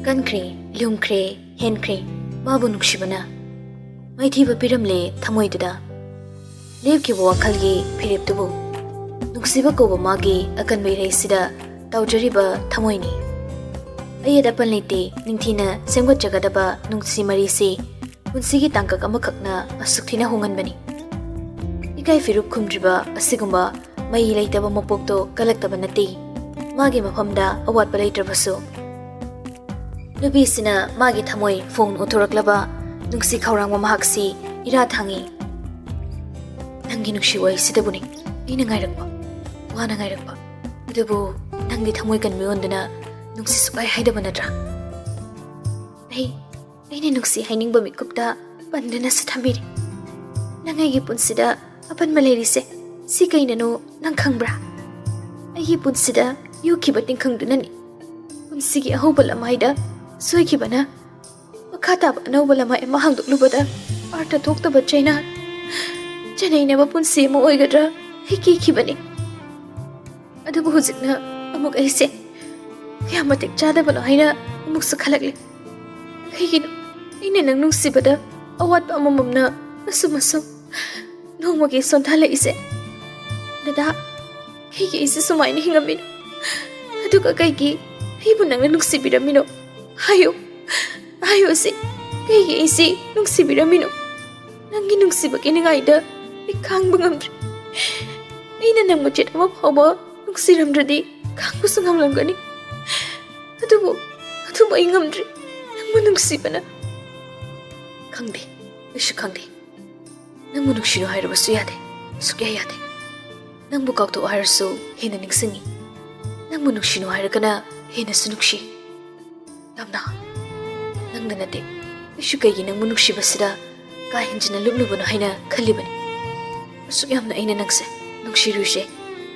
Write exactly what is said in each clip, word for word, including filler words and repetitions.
ꯀꯟꯈ꯭ꯔꯦ, ꯂꯨꯝꯈ꯭ꯔꯦ, ꯍꯦꯟꯈ꯭ꯔꯦ ꯃꯥꯕꯨ ꯅꯨꯡꯁꯤꯕꯅ꯫ ꯃꯥꯏꯊꯤꯕ ꯄꯤꯔꯝꯂꯦ ꯊꯃꯣꯏꯗꯨꯗ꯫ ꯂꯦꯞꯈꯤꯕ ꯋꯥꯈꯜꯒꯤ ꯐꯤꯔꯦꯞꯇꯨꯕꯨ ꯅꯨꯡꯁꯤꯕ ꯀꯧꯕ ꯃꯥꯒꯤ ꯑꯀꯟꯕ ꯏꯔꯩꯁꯤꯗ ꯇꯥꯎꯖꯔꯤꯕ ꯊꯃꯣꯏꯅꯤ꯫ ꯑꯌꯦꯠ ꯑꯄꯟ ꯂꯩꯇꯦ ꯅꯤꯡꯊꯤꯅ ꯁꯦꯝꯒꯠꯆꯒꯗꯕ ꯅꯨꯡꯁꯤ ꯃꯔꯤꯁꯤ ꯄꯨꯟꯁꯤꯒꯤ ꯇꯥꯡꯀꯛ ꯑꯃꯈꯛꯅ ꯑꯁꯨꯛ ꯊꯤꯅ ꯍꯣꯡꯍꯟꯕꯅꯤ꯫ ꯏꯀꯥꯏ ꯐꯤꯔꯨꯞ ꯈꯨꯝꯗ꯭ꯔꯤꯕ ꯑꯁꯤꯒꯨꯝꯕ ꯃꯩ ꯂꯩꯇꯕ ꯃꯄꯣꯛꯇꯣ ꯀꯜꯂꯛꯇꯕ ꯅꯠꯇꯦ꯫ ꯃꯥꯒꯤ ꯃꯐꯝꯗ ꯑꯋꯥꯠꯄ ꯂꯩꯇ꯭ꯔꯕꯁꯨ꯫ ꯅꯨꯄꯤꯁꯤꯅ ꯃꯥꯒꯤ ꯊꯃꯣꯏ ꯐꯣꯡꯅ ꯎꯠꯊꯣꯔꯛꯂꯕ ꯅꯨꯡꯁꯤ ꯈꯧꯔꯥꯡꯕ ꯃꯍꯥꯛꯁꯤ ꯏꯔꯥ ꯊꯥꯡꯉꯤ꯫ ꯅꯪꯒꯤ ꯅꯨꯡꯁꯤ ꯋꯥꯔꯤꯁꯤꯗꯕꯨꯅꯤ ꯑꯩꯅ ꯉꯥꯏꯔꯛꯄ, ꯋꯥꯅ ꯉꯥꯏꯔꯛꯄ꯫ ꯑꯗꯨꯕꯨ ꯅꯪꯗꯤ ꯊꯃꯣꯏ ꯀꯟꯕ ꯑꯣꯟꯗꯨꯅ ꯅꯨꯡꯁꯤ ꯁꯨꯛꯍꯥꯏ ꯍꯥꯏꯗꯕ ꯅꯠꯇ꯭ꯔꯥ? ꯑꯩ, ꯑꯩꯅ ꯅꯨꯡꯁꯤ ꯍꯥꯏꯅꯤꯡꯕ ꯃꯤꯀꯨꯞꯇ ꯄꯟꯗꯨꯅꯁꯨ ꯊꯝꯕꯤꯔꯤ꯫ ꯅꯪ ꯑꯩꯒꯤ ꯄꯨꯟꯁꯤꯗ ꯑꯄꯟꯕ ꯂꯩꯔꯤꯁꯦ ꯁꯤ ꯀꯩꯅꯅꯣ ꯅꯪ ꯈꯪꯕ꯭ꯔꯥ? ꯑꯩꯒꯤ ꯄꯨꯟꯁꯤꯗ ꯌꯣꯛꯈꯤꯕ ꯇꯤꯡꯈꯪꯗꯨꯅꯅꯤ ꯄꯨꯟꯁꯤꯒꯤ ꯑꯍꯧꯕ ꯂꯃꯥꯏꯗ ꯁꯣꯏꯈꯤꯕꯅ ꯃꯈꯥ ꯇꯥꯕ ꯑꯅꯧꯕ ꯂꯃꯥꯏ ꯑꯃ ꯍꯥꯡꯗꯣꯛꯂꯨꯕꯗ ꯑꯥꯔꯊ ꯊꯣꯛꯇꯕ ꯆꯩꯅꯥ ꯆꯅꯩꯅꯕ ꯄꯨꯟꯁꯤ ꯑꯃ ꯑꯣꯏꯒꯗ꯭ꯔꯥ ꯑꯩ ꯀꯤꯈꯤꯕꯅꯤ꯫ ꯑꯗꯨꯕꯨ ꯍꯧꯖꯤꯛꯅ ꯑꯃꯨꯛ ꯑꯩꯁꯦ ꯀꯌꯥ ꯃꯇꯤꯛ ꯆꯥꯗꯕꯅꯣ ꯍꯥꯏꯅ ꯑꯃꯨꯛꯁꯨ ꯈꯜꯂꯛꯂꯦ꯫ ꯀꯩꯒꯤꯅꯣ ꯑꯩꯅ ꯅꯪ ꯅꯨꯡꯁꯤꯕꯗ ꯑꯋꯥꯠꯄ ꯑꯃꯃꯝꯅ ꯑꯁꯨꯝ ꯑꯁꯨꯝ ꯅꯣꯡꯃꯒꯤ ꯁꯣꯟꯊꯍꯜꯂꯛꯏꯁꯦ? ꯗꯗꯥ, ꯀꯩꯒꯤ ꯑꯩꯁꯦ ꯁꯨꯃꯥꯏꯅ ꯍꯤꯡꯉꯝꯃꯤꯅꯣ? ꯑꯗꯨꯒ ꯀꯩꯒꯤ ꯑꯩꯕꯨ ꯅꯪꯅ ꯅꯨꯡꯁꯤꯕꯤꯔꯝꯃꯤꯅꯣ? ꯍꯥꯏꯌꯨ, ꯍꯥꯏꯌꯨ ꯁꯤ, ꯀꯩꯒꯤ ꯑꯩꯁꯦ ꯅꯨꯡꯁꯤꯕꯤꯔꯝꯃꯤꯅꯣ? ꯅꯪꯒꯤ ꯅꯨꯡꯁꯤꯕꯒꯤ ꯅꯤꯡꯉꯥꯏꯗ ꯑꯩ ꯈꯥꯡꯕ ꯉꯝꯗ꯭ꯔꯦ꯫ ꯑꯩꯅ ꯅꯪ ꯃꯆꯦꯠ ꯑꯃ ꯐꯥꯎꯕ ꯅꯨꯡꯁꯤꯔꯝꯗ꯭ꯔꯗꯤ ꯈꯥꯡꯕꯁꯨ ꯉꯝꯂꯝꯒꯅꯤ꯫ ꯑꯗꯨꯕꯨ, ꯑꯗꯨꯕꯨ ꯑꯩ ꯉꯝꯗ꯭ꯔꯦ꯫ ꯅꯪꯕꯨ ꯅꯨꯡꯁꯤꯕꯅ꯫ ꯈꯪꯗꯦ, ꯑꯩꯁꯨ ꯈꯪꯗꯦ꯫ ꯅꯪꯕꯨ ꯅꯨꯡꯁꯤꯅꯨ ꯍꯥꯏꯔꯕꯁꯨ ꯌꯥꯗꯦ, ꯁꯨꯛꯌꯥ ꯌꯥꯗꯦ꯫ ꯅꯪꯕꯨ ꯀꯥꯎꯊꯣꯛꯎ ꯍꯥꯏꯔꯁꯨ ꯍꯦꯟꯅ ꯅꯤꯡꯁꯤꯡꯉꯤ꯫ ꯅꯪꯕꯨ ꯅꯨꯡꯁꯤꯅꯨ ꯍꯥꯏꯔꯒꯅ ꯍꯦꯟꯅꯁꯨ ꯅꯨꯡꯁꯤ꯫ ꯌꯥꯝꯅ꯫ ꯅꯪꯗ ꯅꯠꯇꯦ, ꯑꯩꯁꯨ ꯀꯩꯒꯤ ꯅꯪꯕꯨ ꯅꯨꯡꯁꯤꯕꯁꯤꯗ ꯀꯥ ꯍꯦꯟꯖꯤꯟꯅ ꯂꯨꯞꯂꯨꯕꯅꯣ ꯍꯥꯏꯅ ꯈꯜꯂꯤꯕꯅꯤ꯫ ꯑꯁꯨꯛ ꯌꯥꯝꯅ ꯑꯩꯅ ꯅꯪꯁꯦ ꯅꯨꯡꯁꯤꯔꯨꯏꯁꯦ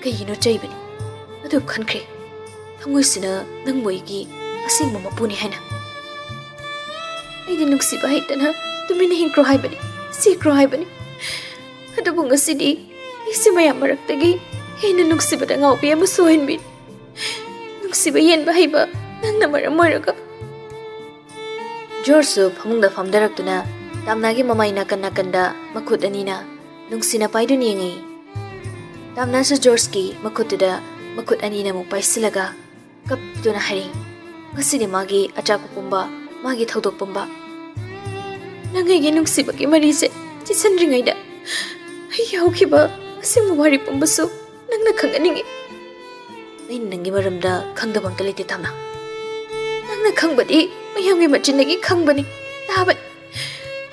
ꯀꯩꯒꯤꯅꯣ ꯆꯩꯕꯅꯤ꯫ ꯑꯗꯨ ꯈꯟꯈ꯭ꯔꯦ, ꯊꯃꯣꯏꯁꯤꯅ ꯅꯪꯕꯨ ꯑꯩꯒꯤ ꯑꯁꯦꯡꯕ ꯃꯄꯨꯅꯤ ꯍꯥꯏꯅ꯫ ꯑꯩꯗꯤ ꯅꯨꯡꯁꯤꯕ ꯍꯩꯇꯅ ꯇꯨꯃꯤꯟꯅ ꯍꯤꯡꯈ꯭ꯔꯣ ꯍꯥꯏꯕꯅꯤ, ꯁꯤꯈ꯭ꯔꯣ ꯍꯥꯏꯕꯅꯤ꯫ ꯑꯗꯨꯕꯨ ꯉꯁꯤꯗꯤ ꯑꯩꯁꯦ ꯃꯌꯥꯝ ꯃꯔꯛꯇꯒꯤ ꯍꯦꯟꯅ ꯅꯨꯡꯁꯤꯕꯗ ꯉꯥꯎꯕꯤ ꯑꯃꯁꯨ ꯑꯣꯏꯍꯟꯕꯤꯔꯤ꯫ ꯅꯨꯡꯁꯤꯕ ꯌꯦꯟꯕ ꯍꯩꯕ ꯅꯪꯅ ꯃꯔꯝ ꯑꯣꯏꯔꯒ ꯖꯣꯔꯖꯁꯨ ꯐꯃꯨꯡꯗ ꯐꯝꯊꯔꯛꯇꯨꯅ ꯇꯥꯝꯅꯥꯒꯤ ꯃꯃꯥꯏ ꯅꯥꯀꯟ ꯅꯥꯀꯟꯗ ꯃꯈꯨꯠ ꯑꯅꯤꯅ ꯅꯨꯡꯁꯤꯅ ꯄꯥꯏꯗꯨꯅ ꯌꯦꯡꯉꯤ꯫ ꯇꯥꯝꯅꯥꯁꯨ ꯖꯣꯔꯖꯀꯤ ꯃꯈꯨꯠꯇꯨꯗ ꯃꯈꯨꯠ ꯑꯅꯤꯅ ꯑꯃꯨꯛ ꯄꯥꯏꯁꯤꯜꯂꯒ ꯀꯞꯇꯨꯅ ꯍꯥꯏꯔꯛꯏ꯫ ꯉꯁꯤꯗꯤ ꯃꯥꯒꯤ ꯑꯆꯥꯛꯄ ꯄꯨꯝꯕ, ꯃꯥꯒꯤ ꯊꯧꯗꯣꯛ ꯄꯨꯝꯕ, ꯅꯪ ꯑꯩꯒꯤ ꯅꯨꯡꯁꯤꯕꯒꯤ ꯃꯔꯤꯁꯦ ꯆꯤꯁꯟꯗ꯭ꯔꯤꯉꯩꯗ ꯑꯩꯒꯤ ꯍꯧꯈꯤꯕ ꯑꯁꯦꯡꯕ ꯋꯥꯔꯤ ꯄꯨꯝꯕꯁꯨ ꯅꯪꯅ ꯈꯪꯍꯟꯅꯤꯡꯉꯤ꯫ ꯑꯩꯅ ꯅꯪꯒꯤ ꯃꯔꯝꯗ ꯈꯪꯗꯕ ꯑꯝꯇ ꯂꯩꯇꯦ, ꯇꯥꯝꯅꯥ꯫ ꯅꯪꯅ ꯈꯪꯕꯗꯤ ꯃꯌꯥꯝꯒꯤ ꯃꯆꯤꯟꯗꯒꯤ ꯈꯪꯕꯅꯤ, ꯇꯥꯕꯅꯤ꯫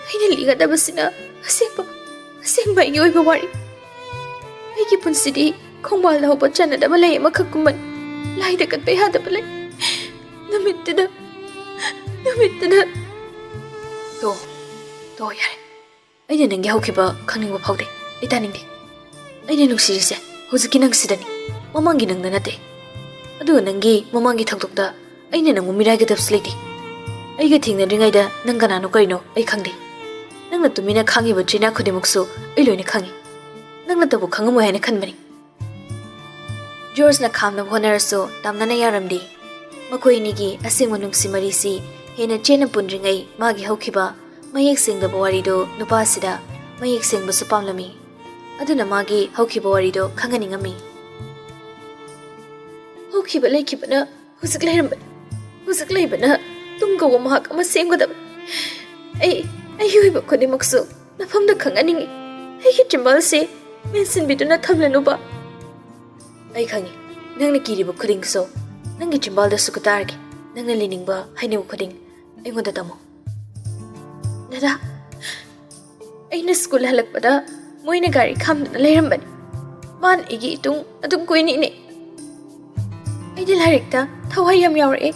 ꯑꯩꯅ ꯂꯤꯒꯗꯕꯁꯤꯅ ꯑꯁꯦꯡꯕ, ꯑꯁꯦꯡꯕ ꯑꯩꯒꯤ ꯑꯣꯏꯕ ꯋꯥꯔꯤ꯫ ꯑꯩꯒꯤ ꯄꯨꯟꯁꯤꯗꯤ ꯈꯣꯡꯕꯥꯜꯗ ꯍꯧꯕ ꯆꯟꯅꯗꯕ ꯂꯩ ꯑꯃꯈꯛꯀꯨꯝꯕꯅꯤ꯫ ꯂꯥꯏꯗ ꯀꯠꯄ ꯌꯥꯗꯕ ꯂꯩ꯫ ꯅꯨꯃꯤꯠꯇꯨꯗ, ꯅꯨꯃꯤꯠꯇꯨꯗ꯫ ꯇꯣ, ꯇꯣ, ꯌꯥꯔꯦ꯫ ꯑꯩꯅ ꯅꯪꯒꯤ ꯍꯧꯈꯤꯕ ꯈꯪꯅꯤꯡꯕ ꯐꯥꯎꯗꯦ꯫ ꯑꯩ ꯇꯥꯅꯤꯡꯗꯦ꯫ ꯑꯩꯅ ꯅꯨꯡꯁꯤꯔꯤꯁꯦ ꯍꯧꯖꯤꯛꯀꯤ ꯅꯪꯁꯤꯗꯅꯤ, ꯃꯃꯥꯡꯒꯤ ꯅꯪꯗ ꯅꯠꯇꯦ꯫ ꯑꯗꯨꯒ ꯅꯪꯒꯤ ꯃꯃꯥꯡꯒꯤ ꯊꯧꯗꯣꯛꯇ ꯑꯩꯅ ꯅꯪꯕꯨ ꯃꯤꯔꯥꯏꯒꯗꯕꯁꯨ ꯂꯩꯇꯦ꯫ ꯑꯩꯒ ꯊꯦꯡꯅꯗ꯭ꯔꯤꯉꯩꯗ ꯅꯪ ꯀꯅꯥꯅꯣ ꯀꯔꯤꯅꯣ ꯑꯩ ꯈꯪꯗꯦ꯫ ꯅꯪꯅ ꯇꯨꯃꯤꯟꯅ ꯈꯥꯡꯉꯤꯕ ꯆꯩꯅꯥ ꯈꯨꯗꯤꯡꯃꯛꯁꯨ ꯑꯩ ꯂꯣꯏꯅ ꯈꯪꯉꯤ꯫ ꯅꯪꯅꯇꯕꯨ ꯈꯪꯉꯝꯃꯣꯏ ꯍꯥꯏꯅ ꯈꯟꯕꯅꯤ꯫ ꯖꯣꯔꯖꯅ ꯈꯥꯝꯅꯕ ꯍꯣꯠꯅꯔꯁꯨ ꯇꯥꯝꯅꯥꯅ ꯌꯥꯔꯝꯗꯦ꯫ ꯃꯈꯣꯏ ꯑꯅꯤꯒꯤ ꯑꯁꯦꯡꯕ ꯅꯨꯡꯁꯤ ꯃꯔꯤꯁꯤ ꯍꯦꯟꯅ ꯆꯦꯠꯅ ꯄꯨꯟꯗ꯭ꯔꯤꯉꯩ ꯃꯥꯒꯤ ꯍꯧꯈꯤꯕ ꯃꯌꯦꯛ ꯁꯦꯡꯗꯕ ꯋꯥꯔꯤꯗꯨ ꯅꯨꯄꯥ ꯑꯁꯤꯗ ꯃꯌꯦꯛ ꯁꯦꯡꯕꯁꯨ ꯄꯥꯝꯂꯝꯃꯤ꯫ ꯑꯗꯨꯅ ꯃꯥꯒꯤ ꯍꯧꯈꯤꯕ ꯋꯥꯔꯤꯗꯨ ꯈꯪꯍꯟꯅꯤꯡꯉꯝꯃꯤ꯫ ꯍꯧꯈꯤꯕ ꯂꯩꯈꯤꯕꯅ ꯍꯧꯖꯤꯛ ꯂꯩꯔꯝꯕꯅꯤ꯫ ꯍꯧꯖꯤꯛ ꯂꯩꯕꯅ ꯇꯨꯡ ꯀꯧꯕ ꯃꯍꯥꯛ ꯑꯃ ꯁꯦꯝꯒꯗꯕꯅꯤ꯫ ꯑꯩ, ꯑꯩꯒꯤ ꯑꯣꯏꯕ ꯈꯨꯗꯤꯡꯃꯛꯁꯨ ꯅꯐꯝꯗ ꯈꯪꯍꯟꯅꯤꯡꯉꯤ꯫ ꯑꯩꯒꯤ ꯆꯤꯝꯕꯥꯜꯁꯤ ꯃꯦꯟꯁꯤꯟꯕꯤꯗꯨꯅ ꯊꯝꯂꯅꯨꯕ꯫ ꯑꯩ ꯈꯪꯉꯤ, ꯅꯪꯅ ꯀꯤꯔꯤꯕ ꯈꯨꯗꯤꯡꯁꯨ ꯅꯪꯒꯤ ꯆꯤꯝꯕꯥꯜꯗꯁꯨ ꯀꯨꯇꯥꯔꯒꯦ꯫ ꯅꯪꯅ ꯂꯤꯅꯤꯡꯕ ꯍꯥꯏꯅꯤꯡꯕ ꯈꯨꯗꯤꯡ ꯑꯩꯉꯣꯟꯗ ꯇꯝꯃꯨ꯫ ꯗꯗꯥ, ꯑꯩꯅ ꯁ꯭ꯀꯨꯜ ꯍꯜꯂꯛꯄꯗ ꯃꯣꯏꯅ ꯒꯥꯔꯤ ꯈꯥꯝꯗꯨꯅ ꯂꯩꯔꯝꯕꯅꯤ꯫ ꯃꯥꯅ ꯑꯩꯒꯤ ꯏꯇꯨꯡ ꯑꯗꯨꯝ ꯀꯣꯏꯅꯤꯡꯏ꯫ ꯑꯩꯗꯤ ꯂꯥꯏꯔꯤꯛꯇ ꯊꯋꯥꯏ ꯌꯥꯝ ꯌꯥꯎꯔꯛꯑꯦ꯫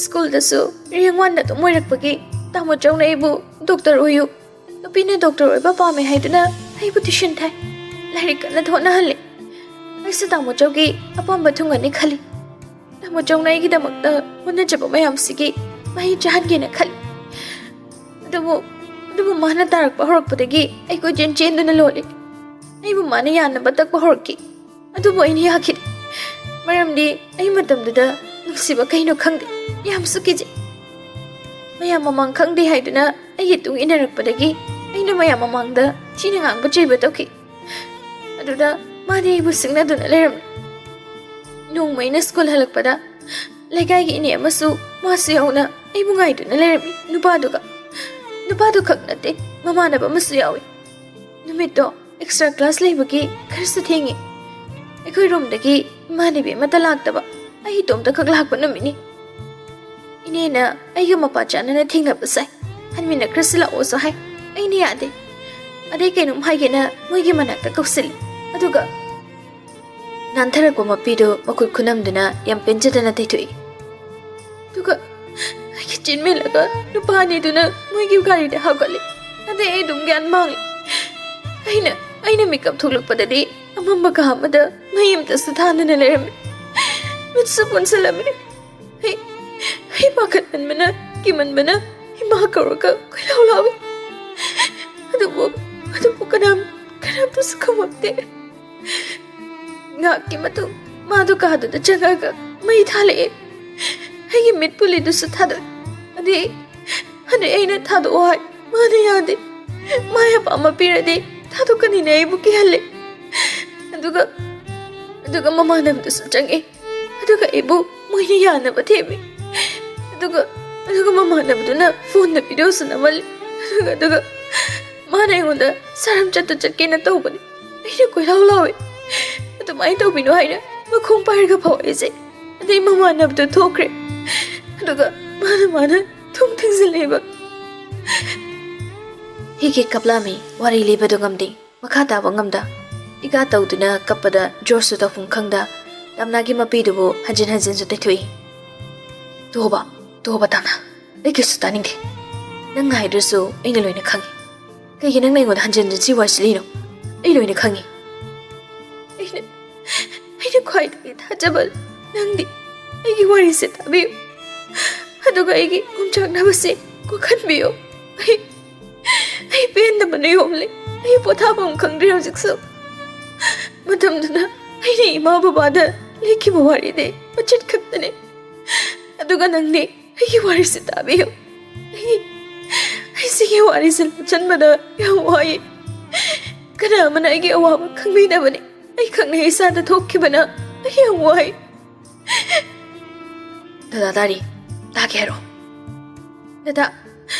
ꯁ꯭ꯀꯨꯜꯗꯁꯨ ꯔꯦꯡ ꯋꯥꯟꯗ ꯑꯗꯨꯝ ꯑꯣꯏꯔꯛꯄꯒꯤ ꯇꯥꯃꯣ ꯆꯧꯅ ꯑꯩꯕꯨ ꯗꯣꯛꯇꯔ ꯑꯣꯏꯌꯨ, ꯅꯨꯄꯤꯅ ꯗꯣꯛꯇꯔ ꯑꯣꯏꯕ ꯄꯥꯝꯃꯦ ꯍꯥꯏꯗꯨꯅ ꯑꯩꯕꯨ ꯇ꯭ꯌꯨꯁꯟ ꯊꯥꯏ꯫ ꯂꯥꯏꯔꯤꯛ ꯀꯟꯅ ꯍꯣꯠꯅꯍꯜꯂꯦ꯫ ꯑꯩꯁꯨ ꯇꯥꯃꯣ ꯆꯧꯒꯤ ꯑꯄꯥꯝꯕ ꯊꯨꯡꯒꯅꯤ ꯈꯜꯂꯤ꯫ ꯇꯥꯃꯣ ꯆꯧꯅ ꯑꯩꯒꯤꯗꯃꯛꯇ ꯍꯣꯠꯅꯖꯕ ꯃꯌꯥꯝꯁꯤꯒꯤ ꯃꯍꯩ ꯆꯥꯍꯟꯒꯦꯅ ꯈꯜꯂꯤ꯫ ꯑꯗꯨꯕꯨ, ꯑꯗꯨꯕꯨ ꯃꯥꯅ ꯇꯥꯔꯛꯄ ꯍꯧꯔꯛꯄꯗꯒꯤ ꯑꯩ ꯀꯣꯏꯆꯦꯟ ꯆꯦꯟꯗꯨꯅ ꯂꯣꯜꯂꯤ꯫ ꯑꯩꯕꯨ ꯃꯥꯅ ꯌꯥꯅꯕ ꯇꯛꯄ ꯍꯧꯔꯛꯈꯤ꯫ ꯑꯗꯨꯕꯨ ꯑꯩꯅ ꯌꯥꯈꯤꯗꯦ꯫ ꯃꯔꯝꯗꯤ ꯑꯩ ꯃꯇꯝꯗꯨꯗ ꯅꯨꯡꯁꯤꯕ ꯀꯩꯅꯣ ꯈꯪꯗꯦ꯫ ꯌꯥꯝꯁꯨ ꯀꯤꯖꯩ꯫ ꯃꯌꯥꯝ ꯃꯃꯥꯡ ꯈꯪꯗꯦ ꯍꯥꯏꯗꯨꯅ ꯑꯩꯒꯤ ꯇꯨꯡ ꯏꯟꯅꯔꯛꯄꯗꯒꯤ ꯑꯩꯅ ꯃꯌꯥꯝ ꯃꯃꯥꯡꯗ ꯊꯤꯅ ꯉꯥꯡꯕ ꯆꯩꯕ ꯇꯧꯈꯤ꯫ ꯑꯗꯨꯗ ꯃꯥꯗꯤ ꯑꯩꯕꯨ ꯁꯤꯡꯅꯗꯨꯅ ꯂꯩꯔꯝꯃꯤ꯫ ꯅꯣꯡꯃ ꯑꯩꯅ ꯁ꯭ꯀꯨꯜ ꯍꯜꯂꯛꯄꯗ ꯂꯩꯀꯥꯏꯒꯤ ꯏꯅꯦ ꯑꯃꯁꯨ ꯃꯥꯁꯨ ꯌꯥꯎꯅ ꯑꯩꯕꯨ ꯉꯥꯏꯗꯨꯅ ꯂꯩꯔꯝꯃꯤ꯫ ꯅꯨꯄꯥꯗꯨꯒ ꯅꯨꯄꯥꯗꯨ ꯈꯛ ꯅꯠꯇꯦ, ꯃꯃꯥꯟꯅꯕ ꯑꯃꯁꯨ ꯌꯥꯎꯏ꯫ ꯅꯨꯃꯤꯠꯇꯣ ꯑꯦꯛꯁꯇ꯭ꯔꯥ ꯀ꯭ꯂꯥꯁ ꯂꯩꯕꯒꯤ ꯈꯔꯁꯨ ꯊꯦꯡꯉꯤ꯫ ꯑꯩꯈꯣꯏ ꯔꯣꯝꯗꯒꯤ ꯏꯃꯥꯟꯅꯕꯤ ꯑꯃꯠꯇ ꯂꯥꯛꯇꯕ, ꯑꯩ ꯏꯇꯣꯝꯇ ꯈꯛ ꯂꯥꯛꯄ ꯅꯨꯃꯤꯠꯅꯤ꯫ ꯏꯅꯦꯅ ꯑꯩꯒ ꯃꯄꯥ ꯆꯥꯟꯅꯅ ꯊꯦꯡꯅꯕ ꯁꯥꯏ, ꯍꯟꯃꯤꯟꯅꯈ꯭ꯔꯁꯤ ꯂꯥꯛꯑꯣꯁꯨ ꯍꯥꯏ꯫ ꯑꯩꯅ ꯌꯥꯗꯦ꯫ ꯑꯗꯩ ꯀꯩꯅꯣꯝ ꯍꯥꯏꯒꯦꯅ ꯃꯣꯏꯒꯤ ꯃꯅꯥꯛꯇ ꯀꯧꯁꯤꯜꯂꯤ꯫ ꯑꯗꯨꯒ ꯅꯥꯟꯊꯔꯛꯄ ꯃꯄꯤꯗꯨ ꯃꯈꯨꯠ ꯈꯨꯅꯝꯗꯨꯅ ꯌꯥꯝ ꯄꯦꯟꯖꯗꯅ ꯇꯩꯊꯣꯛꯏ꯫ ꯑꯗꯨꯒ ꯑꯩꯒꯤ ꯆꯤꯟ ꯃꯦꯜꯂꯒ ꯅꯨꯄꯥ ꯑꯅꯤꯗꯨꯅ ꯃꯣꯏꯒꯤ ꯒꯥꯔꯤꯗ ꯍꯥꯞꯀꯠꯂꯤ꯫ ꯑꯗꯩ ꯑꯩ ꯑꯗꯨꯝ ꯒ꯭ꯌꯥꯟ ꯃꯥꯡꯉꯤ꯫ ꯑꯩꯅ ꯑꯩꯅ ꯃꯤꯀꯞ ꯊꯣꯛꯂꯛꯄꯗꯗꯤ ꯑꯃꯝꯕ ꯀꯥ ꯑꯃꯗ ꯃꯩ ꯑꯃꯇꯁꯨ ꯊꯥꯟꯗꯅ ꯂꯩꯔꯝꯃꯤ꯫ ꯃꯤꯠꯁꯨ ꯄꯨꯟꯁꯤꯜꯂꯝꯃꯤ꯫ ꯑꯩ ꯑꯩ ꯄꯥꯈꯠꯃꯟꯕꯅ, ꯀꯤꯃꯟꯕꯅ ꯏꯃꯥ ꯀꯧꯔꯒ ꯀꯣꯏꯂꯥꯎ ꯂꯥꯎꯏ꯫ ꯑꯗꯨꯕꯨ ꯑꯗꯨꯕꯨ ꯀꯅꯥꯝ ꯀꯅꯥꯝꯇꯁꯨ ꯈꯨꯝꯃꯛꯇꯦ꯫ ꯉꯥꯏꯍꯥꯛꯀꯤ ꯃꯇꯨꯡ ꯃꯥꯗꯨ ꯀꯥꯗꯨꯗ ꯆꯪꯉꯒ ꯃꯩ ꯊꯥꯜꯂꯛꯑꯦ꯫ ꯑꯩꯒꯤ ꯃꯤꯠ ꯄꯨꯂꯤꯗꯨꯁꯨ ꯊꯥꯗꯣꯛꯑꯦ꯫ ꯑꯗꯩ ꯑꯗꯩ ꯑꯩꯅ ꯊꯥꯗꯣꯛꯑꯣ ꯍꯥꯏ, ꯃꯥꯅ ꯌꯥꯗꯦ꯫ ꯃꯥꯏ ꯑꯄꯥꯝꯕ ꯄꯤꯔꯗꯤ ꯊꯥꯗꯣꯛꯀꯅꯤꯅ ꯑꯩꯕꯨ ꯀꯤꯍꯜꯂꯦ꯫ ꯑꯗꯨꯒ ꯑꯗꯨꯒ ꯃꯃꯥꯟꯅꯕꯗꯨꯁꯨ ꯆꯪꯉꯛꯑꯦ꯫ ꯑꯗꯨꯒ ꯑꯩꯕꯨ ꯃꯣꯏꯅ ꯌꯥꯅꯕ ꯊꯦꯝꯃꯤ꯫ ꯑꯗꯨꯒ ꯑꯗꯨꯒ ꯃꯃꯥꯟꯅꯕꯗꯨꯅ ꯐꯣꯟꯗ ꯚꯤꯗꯤꯑꯣꯁꯨ ꯅꯝꯍꯜꯂꯤ꯫ ꯑꯗꯨꯒ ꯑꯗꯨꯒ ꯃꯥꯅ ꯑꯩꯉꯣꯟꯗ ꯁꯥꯔꯝ ꯆꯠꯇ ꯆꯠꯀꯦꯅ ꯇꯧꯕꯅꯤ꯫ ꯑꯩꯅ ꯀꯣꯏꯂꯥꯎ ꯂꯥꯎꯏ꯫ ꯑꯗꯨꯃꯥꯏꯅ ꯇꯧꯕꯤꯅꯣ ꯍꯥꯏꯅ ꯃꯈꯣꯡ ꯄꯥꯏꯔꯒ ꯐꯥꯎꯔꯛꯏꯁꯦ꯫ ꯑꯗꯩ ꯃꯃꯥꯟꯅꯕꯗꯣ ꯊꯣꯛꯈ꯭ꯔꯦ꯫ ꯑꯗꯨꯒ ꯃꯥꯅ ꯃꯥꯅ ꯊꯨꯝ ꯊꯤꯡꯖꯤꯜꯂꯦꯕ꯫ ꯍꯤꯒꯤ ꯀꯞꯂꯥꯃꯤ ꯋꯥꯔꯤ ꯂꯤꯕꯗꯣ ꯉꯝꯗꯦ꯫ ꯃꯈꯥ ꯇꯥꯕ ꯉꯝꯗ, ꯏꯀꯥ ꯇꯧꯗꯨꯅ ꯀꯞꯄꯗ ꯖꯣꯔꯁꯁꯨ ꯇꯧꯐꯝ ꯈꯪꯗ ꯇꯝꯅꯥꯒꯤ ꯃꯄꯤꯗꯨꯕꯨ ꯍꯟꯖꯤꯟ ꯍꯟꯖꯤꯟꯁꯨ ꯇꯩꯊꯣꯛꯏ꯫ "ꯇꯣꯛꯑꯣꯕ, ꯇꯣꯛꯑꯣꯕ ꯇꯝꯅꯥ, ꯑꯩ ꯀꯩꯁꯨ ꯇꯥꯅꯤꯡꯗꯦ꯫ ꯅꯪ ꯍꯥꯏꯗ꯭ꯔꯁꯨ ꯑꯩꯅ ꯂꯣꯏꯅ ꯈꯪꯉꯤ꯫ ꯀꯩꯒꯤ ꯅꯪꯅ ꯑꯩꯉꯣꯟꯗ ꯍꯟꯖꯤꯟ ꯍꯟꯖꯤꯟ ꯁꯤ ꯋꯥꯔꯤꯁꯤ ꯂꯤꯅꯣ? ꯑꯩ ꯂꯣꯏꯅ ꯈꯪꯉꯤ꯫" ꯑꯩꯅ ꯑꯩꯅ ꯈ꯭ꯋꯥꯏꯗꯒꯤ ꯊꯥꯖꯕ ꯅꯪꯗꯤ꯫ ꯑꯩꯒꯤ ꯋꯥꯔꯤꯁꯦ ꯇꯥꯕꯤꯌꯨ, ꯑꯗꯨꯒ ꯑꯩꯒꯤ ꯌꯣꯡꯆꯥꯛꯅꯕꯁꯦ ꯀꯣꯛꯍꯟꯕꯤꯌꯨ꯫ ꯑꯩ ꯑꯩ ꯄꯦꯟꯗꯕꯅ ꯌꯣꯝꯂꯦ꯫ ꯑꯩ ꯄꯣꯊꯥꯐꯝ ꯈꯪꯗ꯭ꯔꯦ ꯍꯧꯖꯤꯛꯁꯨ꯫ ꯃꯇꯝꯗꯨꯗ ꯑꯩꯅ ꯏꯃꯥ ꯕꯕꯥꯗ ꯂꯤꯈꯤꯕ ꯋꯥꯔꯤꯗꯤ ꯃꯆꯦꯠ ꯈꯛꯇꯅꯦ꯫ ꯑꯗꯨꯒ ꯅꯪꯗꯤ ꯑꯩꯒꯤ ꯋꯥꯔꯤꯁꯦ ꯇꯥꯕꯤꯌꯨ꯫ ꯑꯩ ꯑꯩ ꯁꯤꯒꯤ ꯋꯥꯔꯤꯁꯦ ꯂꯣꯠꯁꯤꯟꯕꯗ ꯌꯥꯝ ꯋꯥꯏ꯫ ꯀꯅꯥ ꯑꯃꯅ ꯑꯩꯒꯤ ꯑꯋꯥꯕ ꯈꯪꯕꯤꯗꯕꯅꯤ꯫ ꯑꯩ ꯈꯛꯅ ꯏꯁꯥꯗ ꯊꯣꯛꯈꯤꯕꯅ ꯑꯩ ꯌꯥꯝ ꯋꯥꯏ꯫ ꯗꯗꯥ ꯇꯥꯔꯤ, ꯇꯥꯒꯦ ꯍꯥꯏꯔꯣ? ꯗꯗꯥ,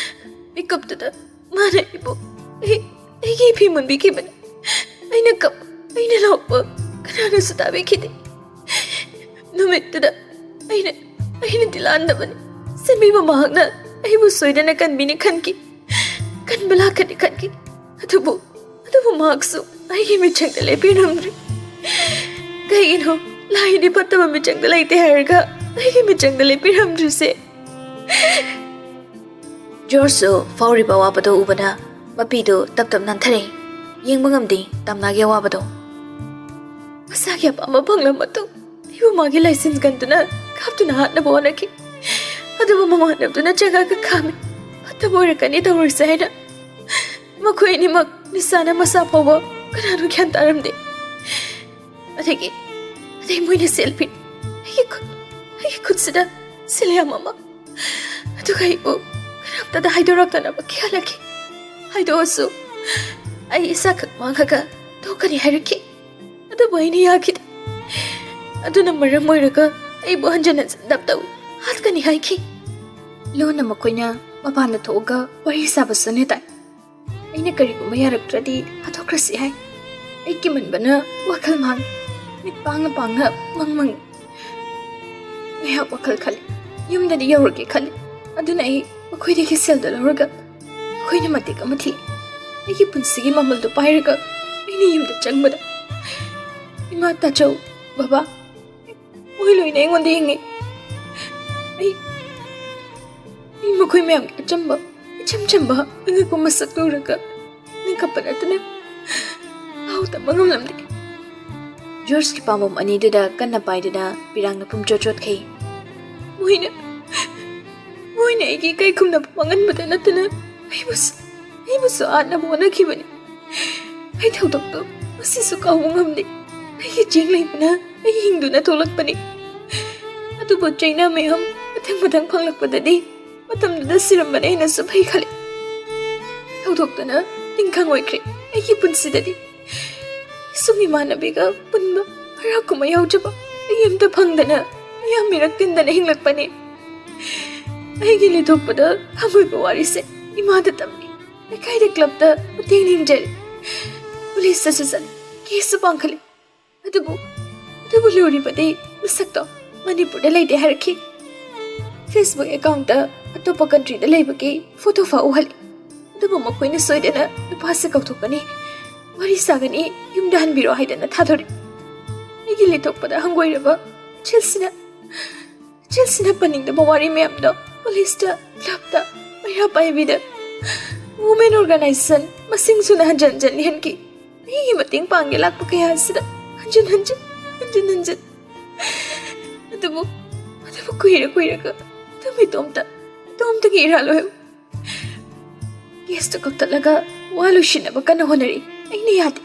ꯃꯤꯀꯞꯇꯨꯗ ꯃꯥꯅ ꯑꯩꯕꯨ ꯑꯩ ꯑꯩꯒꯤ ꯏꯐꯤ ꯃꯨꯟꯕꯤꯈꯤꯕꯅꯤ꯫ ꯑꯩꯅ ꯀꯞ ꯑꯩꯅ ꯂꯥꯎꯕ ꯀꯅꯥꯅꯁꯨ ꯇꯥꯕꯤꯈꯤꯗꯦ꯫ ꯅꯨꯃꯤꯠꯇꯨꯗ ꯑꯩꯅ ꯑꯩꯅꯗꯤ ꯂꯥꯟꯗꯕꯅꯤ꯫ ꯁꯦꯝꯕꯤꯕ ꯃꯍꯥꯛꯅ ꯑꯩꯕꯨ ꯁꯣꯏꯗꯅ ꯀꯟꯕꯤꯅꯤ ꯈꯟꯈꯤ꯫ ꯀꯟꯕ ꯂꯥꯛꯀꯅꯤ ꯈꯟꯈꯤ꯫ ꯑꯗꯨꯕꯨ ꯑꯗꯨꯕꯨ ꯃꯍꯥꯛꯁꯨ ꯑꯩꯒꯤ ꯃꯤꯠꯆꯪꯗ ꯂꯦꯞꯄꯤꯔꯝꯗ꯭ꯔꯤ꯫ ꯀꯩꯒꯤꯅꯣ ꯂꯥꯏꯗꯤ ꯐꯠꯇꯕ ꯃꯤꯠꯆꯪꯗ ꯂꯩꯇꯦ ꯍꯥꯏꯔꯒ ꯑꯩꯒꯤ ꯃꯤꯠꯆꯪꯗ ꯂꯦꯞꯄꯤꯔꯝꯗ꯭ꯔꯤꯁꯦ? ꯖꯣꯔꯖꯁꯨ ꯐꯥꯎꯔꯤꯕ ꯑꯋꯥꯕꯗꯨ ꯎꯕꯅ ꯃꯄꯤꯗꯨ ꯇꯞ ꯇꯞ ꯅꯥꯟꯊꯔꯛꯏ꯫ ꯌꯦꯡꯕ ꯉꯝꯗꯦ ꯇꯝꯅꯥꯒꯤ ꯑꯋꯥꯕꯗꯣ꯫ ꯃꯁꯥꯒꯤ ꯑꯄꯥꯝꯕ ꯐꯪꯂꯕ ꯃꯇꯨꯡ ꯑꯩꯕꯨ ꯃꯥꯒꯤ ꯂꯥꯏꯁꯦꯟꯁ ꯀꯟꯗꯨꯅ ꯀꯥꯞꯇꯨꯅ ꯍꯥꯠꯅꯕ ꯍꯣꯠꯅꯈꯤ꯫ ꯑꯗꯨꯕꯨ ꯃꯃꯥꯟꯅꯕꯗꯨꯅ ꯆꯪꯉꯒ ꯈꯥꯝꯃꯤ꯫ ꯐꯠꯇꯕ ꯑꯣꯏꯔꯛꯀꯅꯤ ꯇꯧꯔꯤꯁꯦ ꯍꯥꯏꯅ꯫ ꯃꯈꯣꯏ ꯑꯅꯤꯃꯛ ꯅꯤꯁꯥꯅ ꯃꯁꯥ ꯐꯥꯎꯕ ꯀꯅꯥꯅꯣ ꯒ꯭ꯌꯥꯟ ꯇꯥꯔꯝꯗꯦ꯫ ꯑꯗꯒꯤ ꯑꯗꯩ ꯃꯣꯏꯅ ꯁꯦꯜ ꯄꯤ ꯑꯩꯒꯤ ꯈꯨꯠ ꯑꯩꯒꯤ ꯈꯨꯠꯁꯤꯗ ꯁꯤꯜ ꯌꯥꯝ ꯑꯃ꯫ ꯑꯗꯨꯒ ꯑꯩꯕꯨ ꯀꯅꯥꯝꯇꯗ ꯍꯥꯏꯗꯣꯔꯛꯇꯅꯕ ꯀꯤꯍꯜꯂꯛꯈꯤ꯫ ꯍꯥꯏꯗꯣꯛꯑꯁꯨ ꯑꯩ ꯏꯁꯥꯈꯛ ꯃꯥꯡꯉꯒ ꯇꯣꯛꯀꯅꯤ ꯍꯥꯏꯔꯛꯈꯤ꯫ ꯑꯗꯨꯕꯨ ꯑꯩꯅ ꯌꯥꯈꯤꯗꯦ꯫ ꯑꯗꯨꯅ ꯃꯔꯝ ꯑꯣꯏꯔꯒ ꯑꯩꯕꯨ ꯍꯟꯖꯤꯟ ꯍꯟꯖꯤꯟ ꯗꯞ ꯇꯧꯏ, ꯍꯥꯠꯀꯅꯤ ꯍꯥꯏꯈꯤ꯫ ꯂꯣꯟꯅ ꯃꯈꯣꯏꯅ ꯃꯄꯥꯟꯗ ꯊꯣꯛꯑꯒ ꯋꯥꯔꯤ ꯁꯥꯕꯁꯨꯅꯦ ꯇꯥꯏ꯫ ꯑꯩꯅ ꯀꯔꯤꯒꯨꯝꯕ ꯌꯥꯔꯛꯇ꯭ꯔꯗꯤ ꯍꯥꯠꯇꯣꯛꯈ꯭ꯔꯁꯤ ꯍꯥꯏ꯫ ꯑꯩ ꯀꯤꯃꯟꯕꯅ ꯋꯥꯈꯜ ꯃꯥꯡꯉꯤ꯫ ꯃꯤꯠ ꯄꯥꯡꯅ ꯄꯥꯡꯅ ꯃꯪ ꯃꯪꯉꯤ꯫ ꯉꯥꯏꯍꯥꯛ ꯋꯥꯈꯜ ꯈꯜꯂꯤ꯫ ꯌꯨꯝꯗꯗꯤ ꯌꯧꯔꯒꯦ ꯈꯜꯂꯤ꯫ ꯑꯗꯨꯅ ꯑꯩ ꯃꯈꯣꯏꯗꯒꯤ ꯁꯦꯜꯗꯣ ꯂꯧꯔꯒ ꯃꯈꯣꯏꯅ ꯃꯇꯦꯛ ꯑꯃ ꯊꯤ꯫ ꯑꯩꯒꯤ ꯄꯨꯟꯁꯤꯒꯤ ꯃꯃꯜꯗꯣ ꯄꯥꯏꯔꯒ ꯑꯩꯅ ꯌꯨꯝꯗ ꯆꯪꯕꯗ ꯏꯃꯥ, ꯇꯥꯆꯧ, ꯕꯕꯥ, ꯃꯣꯏ ꯂꯣꯏꯅ ꯑꯩꯉꯣꯟꯗ ꯌꯦꯡꯉꯤ꯫ ꯑꯩ ꯑꯩ ꯃꯈꯣꯏ ꯃꯌꯥꯝꯒꯤ ꯑꯆꯝꯕ, ꯏꯆꯝ ꯆꯝꯕ ꯑꯉꯛꯄ ꯃꯁꯛꯇꯨ ꯎꯔꯒ ꯅꯤꯡꯀꯞꯄ ꯅꯠꯇꯅ ꯄꯥꯎ ꯇꯝꯕ ꯉꯝꯂꯝꯗꯦ꯫ ꯖꯣꯔꯖꯀꯤ ꯄꯥꯝꯕꯣꯝ ꯑꯅꯤꯗꯨꯗ ꯀꯟꯅ ꯄꯥꯏꯗꯨꯅ ꯄꯤꯔꯥꯡꯅ ꯄꯨꯝꯆꯣꯠ ꯆꯣꯠꯈꯩ꯫ ꯃꯣꯏꯅ ꯃꯣꯏꯅ ꯑꯩꯒꯤ ꯏꯀꯥꯏ ꯈꯨꯝꯅꯕ ꯃꯥꯡꯍꯟꯕꯗ ꯅꯠꯇꯅ ꯑꯩꯕꯨꯁꯨ ꯑꯩꯕꯨꯁꯨ ꯍꯥꯠꯅꯕ ꯍꯣꯠꯅꯈꯤꯕꯅꯤ꯫ ꯑꯩ ꯊꯧꯗꯣꯛꯇꯨ ꯉꯁꯤꯁꯨ ꯀꯥꯎꯕ ꯉꯝꯗꯦ꯫ ꯑꯩꯒꯤ ꯆꯦꯡ ꯂꯩꯕꯅ ꯑꯩ ꯍꯤꯡꯗꯨꯅ ꯊꯣꯛꯂꯛꯄꯅꯤ꯫ ꯑꯗꯨꯕꯨ ꯆꯩꯅꯥ ꯃꯌꯥꯝ ꯃꯊꯪ ꯃꯊꯪ ꯐꯪꯂꯛꯄꯗꯗꯤ ꯃꯇꯝꯗꯨꯗ ꯁꯤꯔꯝꯕꯅ ꯍꯦꯟꯅꯁꯨ ꯐꯩ ꯈꯜꯂꯤ꯫ ꯊꯧꯗꯣꯛꯇꯨꯅ ꯇꯤꯟꯈꯪ ꯑꯣꯏꯈ꯭ꯔꯦ ꯑꯩꯒꯤ ꯄꯨꯟꯁꯤꯗꯗꯤ꯫ ꯁꯨꯝ ꯏꯃꯥꯟꯅꯕꯤꯒ ꯄꯨꯟꯕ, ꯍꯔꯥꯎ ꯀꯨꯝꯍꯩ ꯌꯥꯎꯖꯕ ꯑꯩ ꯑꯝꯇ ꯐꯪꯗꯅ, ꯃꯤꯌꯥꯝ ꯃꯤꯔꯛ ꯇꯤꯟꯗꯅ ꯍꯤꯡꯂꯛꯄꯅꯤ꯫ ꯑꯩꯒꯤ ꯂꯩꯊꯣꯛꯄꯗ ꯍꯪꯒꯣꯏꯕ ꯋꯥꯔꯤꯁꯦ ꯏꯃꯥꯗ ꯇꯝꯃꯤ꯫ ꯂꯩꯀꯥꯏꯗ ꯀ꯭ꯂꯕꯇ ꯃꯇꯦꯡ ꯅꯤꯡꯖꯔꯤ꯫ ꯄꯨꯂꯤꯁꯇꯁꯨ ꯆꯠꯂꯤ, ꯀꯦꯁꯁꯨ ꯄꯥꯡꯈꯠꯂꯤ꯫ ꯑꯗꯨꯕꯨ, ꯑꯗꯨꯕꯨ ꯂꯨꯔꯤꯕꯗꯤ ꯃꯁꯛꯇꯣ ꯃꯅꯤꯄꯨꯔꯗ ꯂꯩꯇꯦ ꯍꯥꯏꯔꯛꯈꯤ꯫ ꯐꯦꯁꯕꯨꯛ ꯑꯦꯀꯥꯎꯟꯠꯇ ꯑꯇꯣꯞꯄ ꯀꯟꯇ꯭ꯔꯤꯗ ꯂꯩꯕꯒꯤ ꯐꯣꯇꯣ ꯐꯥꯎ ꯎꯍꯜꯂꯤ꯫ ꯑꯗꯨꯕꯨ ꯃꯈꯣꯏꯅ ꯁꯣꯏꯗꯅ ꯅꯨꯄꯥꯁꯦ ꯀꯧꯊꯣꯛꯀꯅꯤ, ꯋꯥꯔꯤ ꯁꯥꯒꯅꯤ, ꯌꯨꯝꯗ ꯍꯟꯕꯤꯔꯣ ꯍꯥꯏꯗꯅ ꯊꯥꯗꯣꯔꯛꯏ꯫ ꯑꯩꯒꯤ ꯂꯩꯊꯣꯛꯄꯗ ꯍꯪꯒꯣꯏꯔꯕ ꯏꯆꯦꯜꯁꯤꯅ, ꯏꯆꯦꯜꯁꯤꯅ ꯄꯟꯅꯤꯡꯗꯕ ꯋꯥꯔꯤ ꯃꯌꯥꯝꯗꯣ ꯄꯨꯂꯤꯁꯇ, ꯀ꯭ꯂꯕꯇ, ꯃꯩꯔꯥ ꯄꯥꯏꯕꯤꯗ, ꯋꯨꯃꯦꯟ ꯑꯣꯔꯒꯅꯥꯏꯖꯦꯁꯟ ꯃꯁꯤꯡ ꯁꯨꯅ ꯍꯟꯖꯟ ꯍꯟꯖꯟ ꯂꯤꯍꯟꯈꯤ꯫ ꯑꯩꯒꯤ ꯃꯇꯦꯡ ꯄꯥꯡꯒꯦ ꯂꯥꯛꯄ ꯀꯌꯥ ꯑꯁꯤꯗ ꯍꯟꯖꯤꯟ ꯍꯟꯖꯤꯟ, ꯍꯟꯖꯤꯟ ꯍꯟꯖꯤꯟ꯫ ꯑꯗꯨꯕꯨ, ꯑꯗꯨꯕꯨ ꯀꯨꯏꯔ ꯀꯨꯏꯔꯒ ꯑꯗꯨꯝ ꯏꯇꯣꯝꯇ, ꯏꯇꯣꯝꯇꯒꯤ ꯏꯔꯥꯜ ꯑꯣꯏꯍꯧ꯫ ꯀꯦꯁꯇꯨ ꯀꯛꯊꯠꯂꯒ ꯋꯥ ꯂꯣꯏꯁꯤꯟꯅꯕ ꯀꯟꯅ ꯍꯣꯠꯅꯔꯤ꯫ ꯑꯩꯅ ꯌꯥꯗꯦ꯫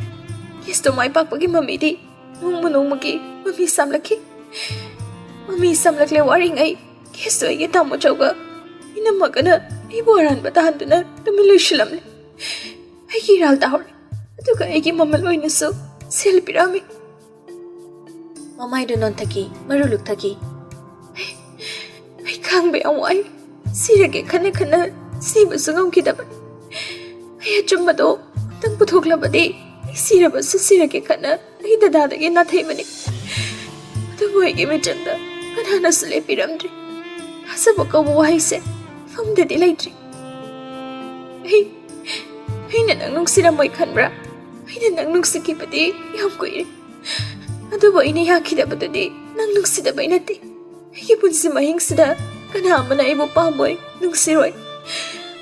ꯀꯦꯁꯇꯨ ꯃꯥꯏ ꯄꯥꯛꯄꯒꯤ ꯃꯃꯤꯗꯤ ꯅꯣꯡꯃ ꯅꯣꯡꯃꯒꯤ ꯃꯃꯤ ꯁꯥꯝꯂꯛꯈꯤ꯫ ꯃꯃꯤ ꯁꯥꯝꯂꯛꯂꯦ ꯋꯥꯔꯤꯉꯩ꯫ ꯀꯦꯁꯇꯨ ꯑꯩꯒꯤ ꯇꯥꯃꯣ ꯆꯧꯒ ꯏꯅꯝꯃꯒꯅ ꯑꯩꯕꯨ ꯑꯔꯥꯟꯕ ꯇꯥꯍꯟꯗꯨꯅ ꯇꯨꯃꯤꯟ ꯂꯣꯏꯁꯤꯜꯂꯝꯂꯦ꯫ ꯑꯩꯒꯤ ꯏꯔꯥꯜ ꯇꯥꯍꯧꯔꯦ꯫ ꯑꯗꯨꯒ ꯑꯩꯒꯤ ꯃꯃꯜ ꯑꯣꯏꯅꯁꯨ ꯁꯦꯜ ꯄꯤꯔꯛꯑꯝꯃꯤ꯫ ꯃꯃꯥꯏꯗꯨ ꯅꯣꯟꯊꯈꯤ, ꯃꯔꯨ ꯂꯨꯛꯊꯈꯤ꯫ ꯑꯩ, ꯑꯩ ꯈꯥꯡꯕ ꯌꯥꯝ ꯋꯥꯏ꯫ ꯁꯤꯔꯒꯦ ꯈꯟꯅ ꯈꯟꯅ ꯁꯤꯕꯁꯨ ꯉꯝꯈꯤꯗꯕꯅꯤ꯫ ꯑꯩ ꯑꯆꯨꯝꯕꯗꯣ ꯑꯝꯇꯪ ꯄꯨꯊꯣꯛꯂꯕꯗꯤ ꯑꯩ ꯁꯤꯔꯕꯁꯨ ꯁꯤꯔꯒꯦ ꯈꯟꯅ ꯑꯩ ꯗꯗꯥꯗꯒꯤ ꯅꯥꯊꯩꯕꯅꯤ꯫ ꯑꯗꯨꯕꯨ ꯑꯩꯒꯤ ꯃꯤꯆꯪꯗ ꯀꯅꯥꯅꯁꯨ ꯂꯦꯞꯄꯤꯔꯝꯗ꯭ꯔꯤ꯫ ꯊꯥꯖꯕ ꯀꯧꯕ ꯋꯥꯍꯩꯁꯦ ꯃꯐꯝꯗꯗꯤ ꯂꯩꯇ꯭ꯔꯤ꯫ ꯑꯩ, ꯑꯩꯅ ꯅꯪ ꯅꯨꯡꯁꯤꯔꯝꯃꯣꯏ ꯈꯟꯕ꯭ꯔꯥ? ꯑꯩꯅ ꯅꯪ ꯅꯨꯡꯁꯤꯈꯤꯕꯗꯤ ꯌꯥꯝ ꯀꯨꯏꯔꯦ꯫ ꯑꯗꯨꯕꯨ ꯑꯩꯅ ꯌꯥꯈꯤꯗꯕꯗꯨꯗꯤ ꯅꯪ ꯅꯨꯡꯁꯤꯗꯕꯩ ꯅꯠꯇꯦ꯫ ꯑꯩꯒꯤ ꯄꯨꯟꯁꯤ ꯃꯍꯤꯡꯁꯤꯗ ꯀꯅꯥ ꯑꯃꯅ ꯑꯩꯕꯨ ꯄꯥꯝꯃꯣꯏ, ꯅꯨꯡꯁꯤꯔꯣꯏ?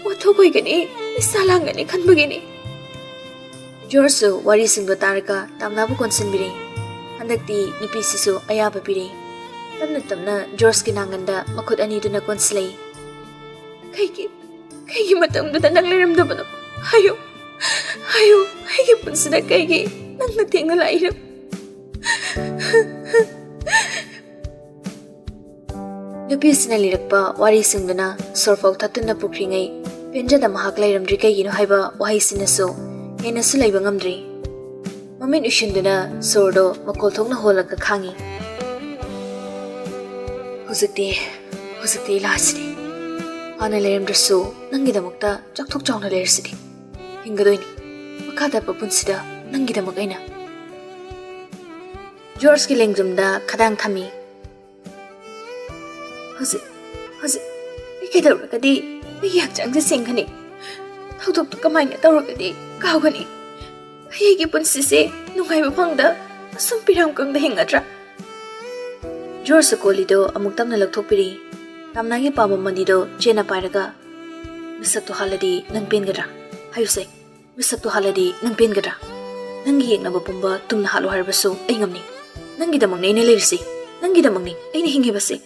ꯋꯥꯊꯣꯛ ꯑꯣꯏꯒꯅꯤ, ꯅꯤꯁꯥ ꯂꯥꯡꯒꯅꯤ ꯈꯟꯕꯒꯤꯅꯤ꯫ ꯖꯣꯔꯖꯁꯨ ꯋꯥꯔꯤꯁꯤꯡꯗꯣ ꯇꯥꯔꯒ ꯇꯥꯝꯅꯥꯕꯨ ꯀꯣꯟꯁꯤꯟꯕꯤꯔꯦ꯫ ꯍꯟꯗꯛꯇꯤ ꯅꯨꯄꯤꯁꯤꯁꯨ ꯑꯌꯥꯕ ꯄꯤꯔꯦ꯫ ꯇꯞꯅ ꯇꯞꯅ ꯖꯣꯔꯖꯀꯤ ꯅꯥꯉꯟꯗ ꯃꯈꯨꯠ ꯑꯅꯤꯗꯨꯅ ꯀꯣꯟꯁꯤꯜꯂꯛꯏ꯫ ꯀꯩꯒꯤ, ꯀꯩꯒꯤ ꯃꯇꯝꯗꯨꯗ ꯅꯪ ꯂꯩꯔꯝꯗꯕꯅꯣ? ꯍꯥꯏꯌꯨ, ꯍꯥꯏꯌꯨ, ꯑꯩꯒꯤ ꯄꯨꯟꯁꯤꯗ ꯀꯩꯒꯤ ꯅꯪꯅ ꯊꯦꯡꯅ ꯂꯥꯛꯏꯅꯣ? ꯅꯨꯄꯤꯁꯤꯅ ꯂꯤꯔꯛꯄ ꯋꯥꯔꯤꯁꯤꯡꯗꯨꯅ ꯁꯣꯔ ꯐꯥꯎ ꯊꯠꯇꯨꯅ ꯄꯨꯈ꯭ꯔꯤꯉꯩ ꯄꯦꯟꯖꯗ ꯃꯍꯥꯛ ꯂꯩꯔꯝꯗ꯭ꯔꯤ꯫ ꯀꯩꯒꯤꯅꯣ ꯍꯥꯏꯕ ꯋꯥꯍꯩꯁꯤꯅꯁꯨ ꯍꯦꯟꯅꯁꯨ ꯂꯩꯕ ꯉꯝꯗ꯭ꯔꯤ꯫ ꯃꯃꯤꯠ ꯎꯏꯁꯤꯟꯗꯨꯅ ꯁꯣꯔꯗꯣ ꯃꯈꯣꯜ ꯊꯣꯛꯅ ꯍꯣꯜꯂꯒ ꯈꯥꯡꯉꯤ꯫ ꯍꯧꯖꯤꯛꯇꯤ, ꯍꯧꯖꯤꯛꯇꯤ ꯑꯩ ꯂꯥꯁꯤꯅꯤ꯫ ꯍꯥꯟꯅ ꯂꯩꯔꯝꯗ꯭ꯔꯁꯨ ꯅꯪꯒꯤꯗꯃꯛꯇ ꯆꯥꯎꯊꯣꯛ ꯆꯥꯎꯅ ꯂꯩꯔꯁꯤꯗꯤ꯫ ꯍꯤꯡꯒꯗꯣꯏꯅꯤ꯫ ꯃꯈꯥ ꯇꯥꯕ ꯄꯨꯟꯁꯤꯗ ꯅꯪꯒꯤꯗꯃꯛ ꯑꯩꯅ꯫ ꯖꯣꯔꯖꯀꯤ ꯂꯦꯡꯖꯨꯝꯗ ꯈꯗꯥꯡ ꯊꯝꯃꯤ꯫ ꯍꯧꯖꯤꯛ, ꯍꯧꯖꯤꯛ ꯑꯩ ꯀꯩꯗꯧꯔꯒꯗꯤ ꯑꯩꯒꯤ ꯍꯛꯆꯥꯡꯁꯦ ꯁꯦꯡꯒꯅꯤ? ꯊꯧꯗꯣꯛꯇꯨ ꯀꯃꯥꯏꯅ ꯇꯧꯔꯒꯗꯤ ꯀꯥꯎꯒꯅꯤ? ꯑꯩꯒꯤ ꯄꯨꯟꯁꯤꯁꯦ ꯅꯨꯡꯉꯥꯏꯕ ꯐꯪꯗ ꯑꯁꯨꯝ ꯄꯤꯔꯥꯡ ꯀꯪꯗ ꯍꯤꯡꯒꯗ꯭ꯔꯥ? ꯖꯣꯔꯖ ꯀꯣꯂꯤꯗꯣ ꯑꯃꯨꯛ ꯇꯞꯅ ꯂꯧꯊꯣꯛꯄꯤꯔꯤ꯫ ꯇꯥꯝꯅꯥꯒꯤ ꯄꯥꯝꯕꯣꯝ ꯑꯅꯤꯗꯣ ꯆꯦꯠꯅ ꯄꯥꯏꯔꯒ, "ꯃꯁꯛꯇꯣ ꯍꯥꯜꯂꯗꯤ ꯅꯪ ꯄꯦꯟꯒꯗ꯭ꯔꯥ? ꯍꯥꯏꯌꯨꯁꯦ, ꯃꯁꯛꯇꯣ ꯍꯥꯜꯂꯗꯤ ꯅꯪ ꯄꯦꯟꯒꯗ꯭ꯔꯥ? ꯅꯪꯒꯤ ꯌꯦꯛꯅꯕ ꯄꯨꯝꯕ ꯇꯨꯝꯅ ꯍꯥꯠꯂꯣ ꯍꯥꯏꯔꯕꯁꯨ ꯑꯩ ꯉꯝꯅꯤ꯫ ꯅꯪꯒꯤꯗꯃꯛꯅꯦ ꯑꯩꯅ ꯂꯩꯔꯤꯁꯤ꯫ ꯅꯪꯒꯤꯗꯃꯛꯅꯤ ꯑꯩꯅ ꯍꯤꯡꯉꯤꯕꯁꯤ꯫"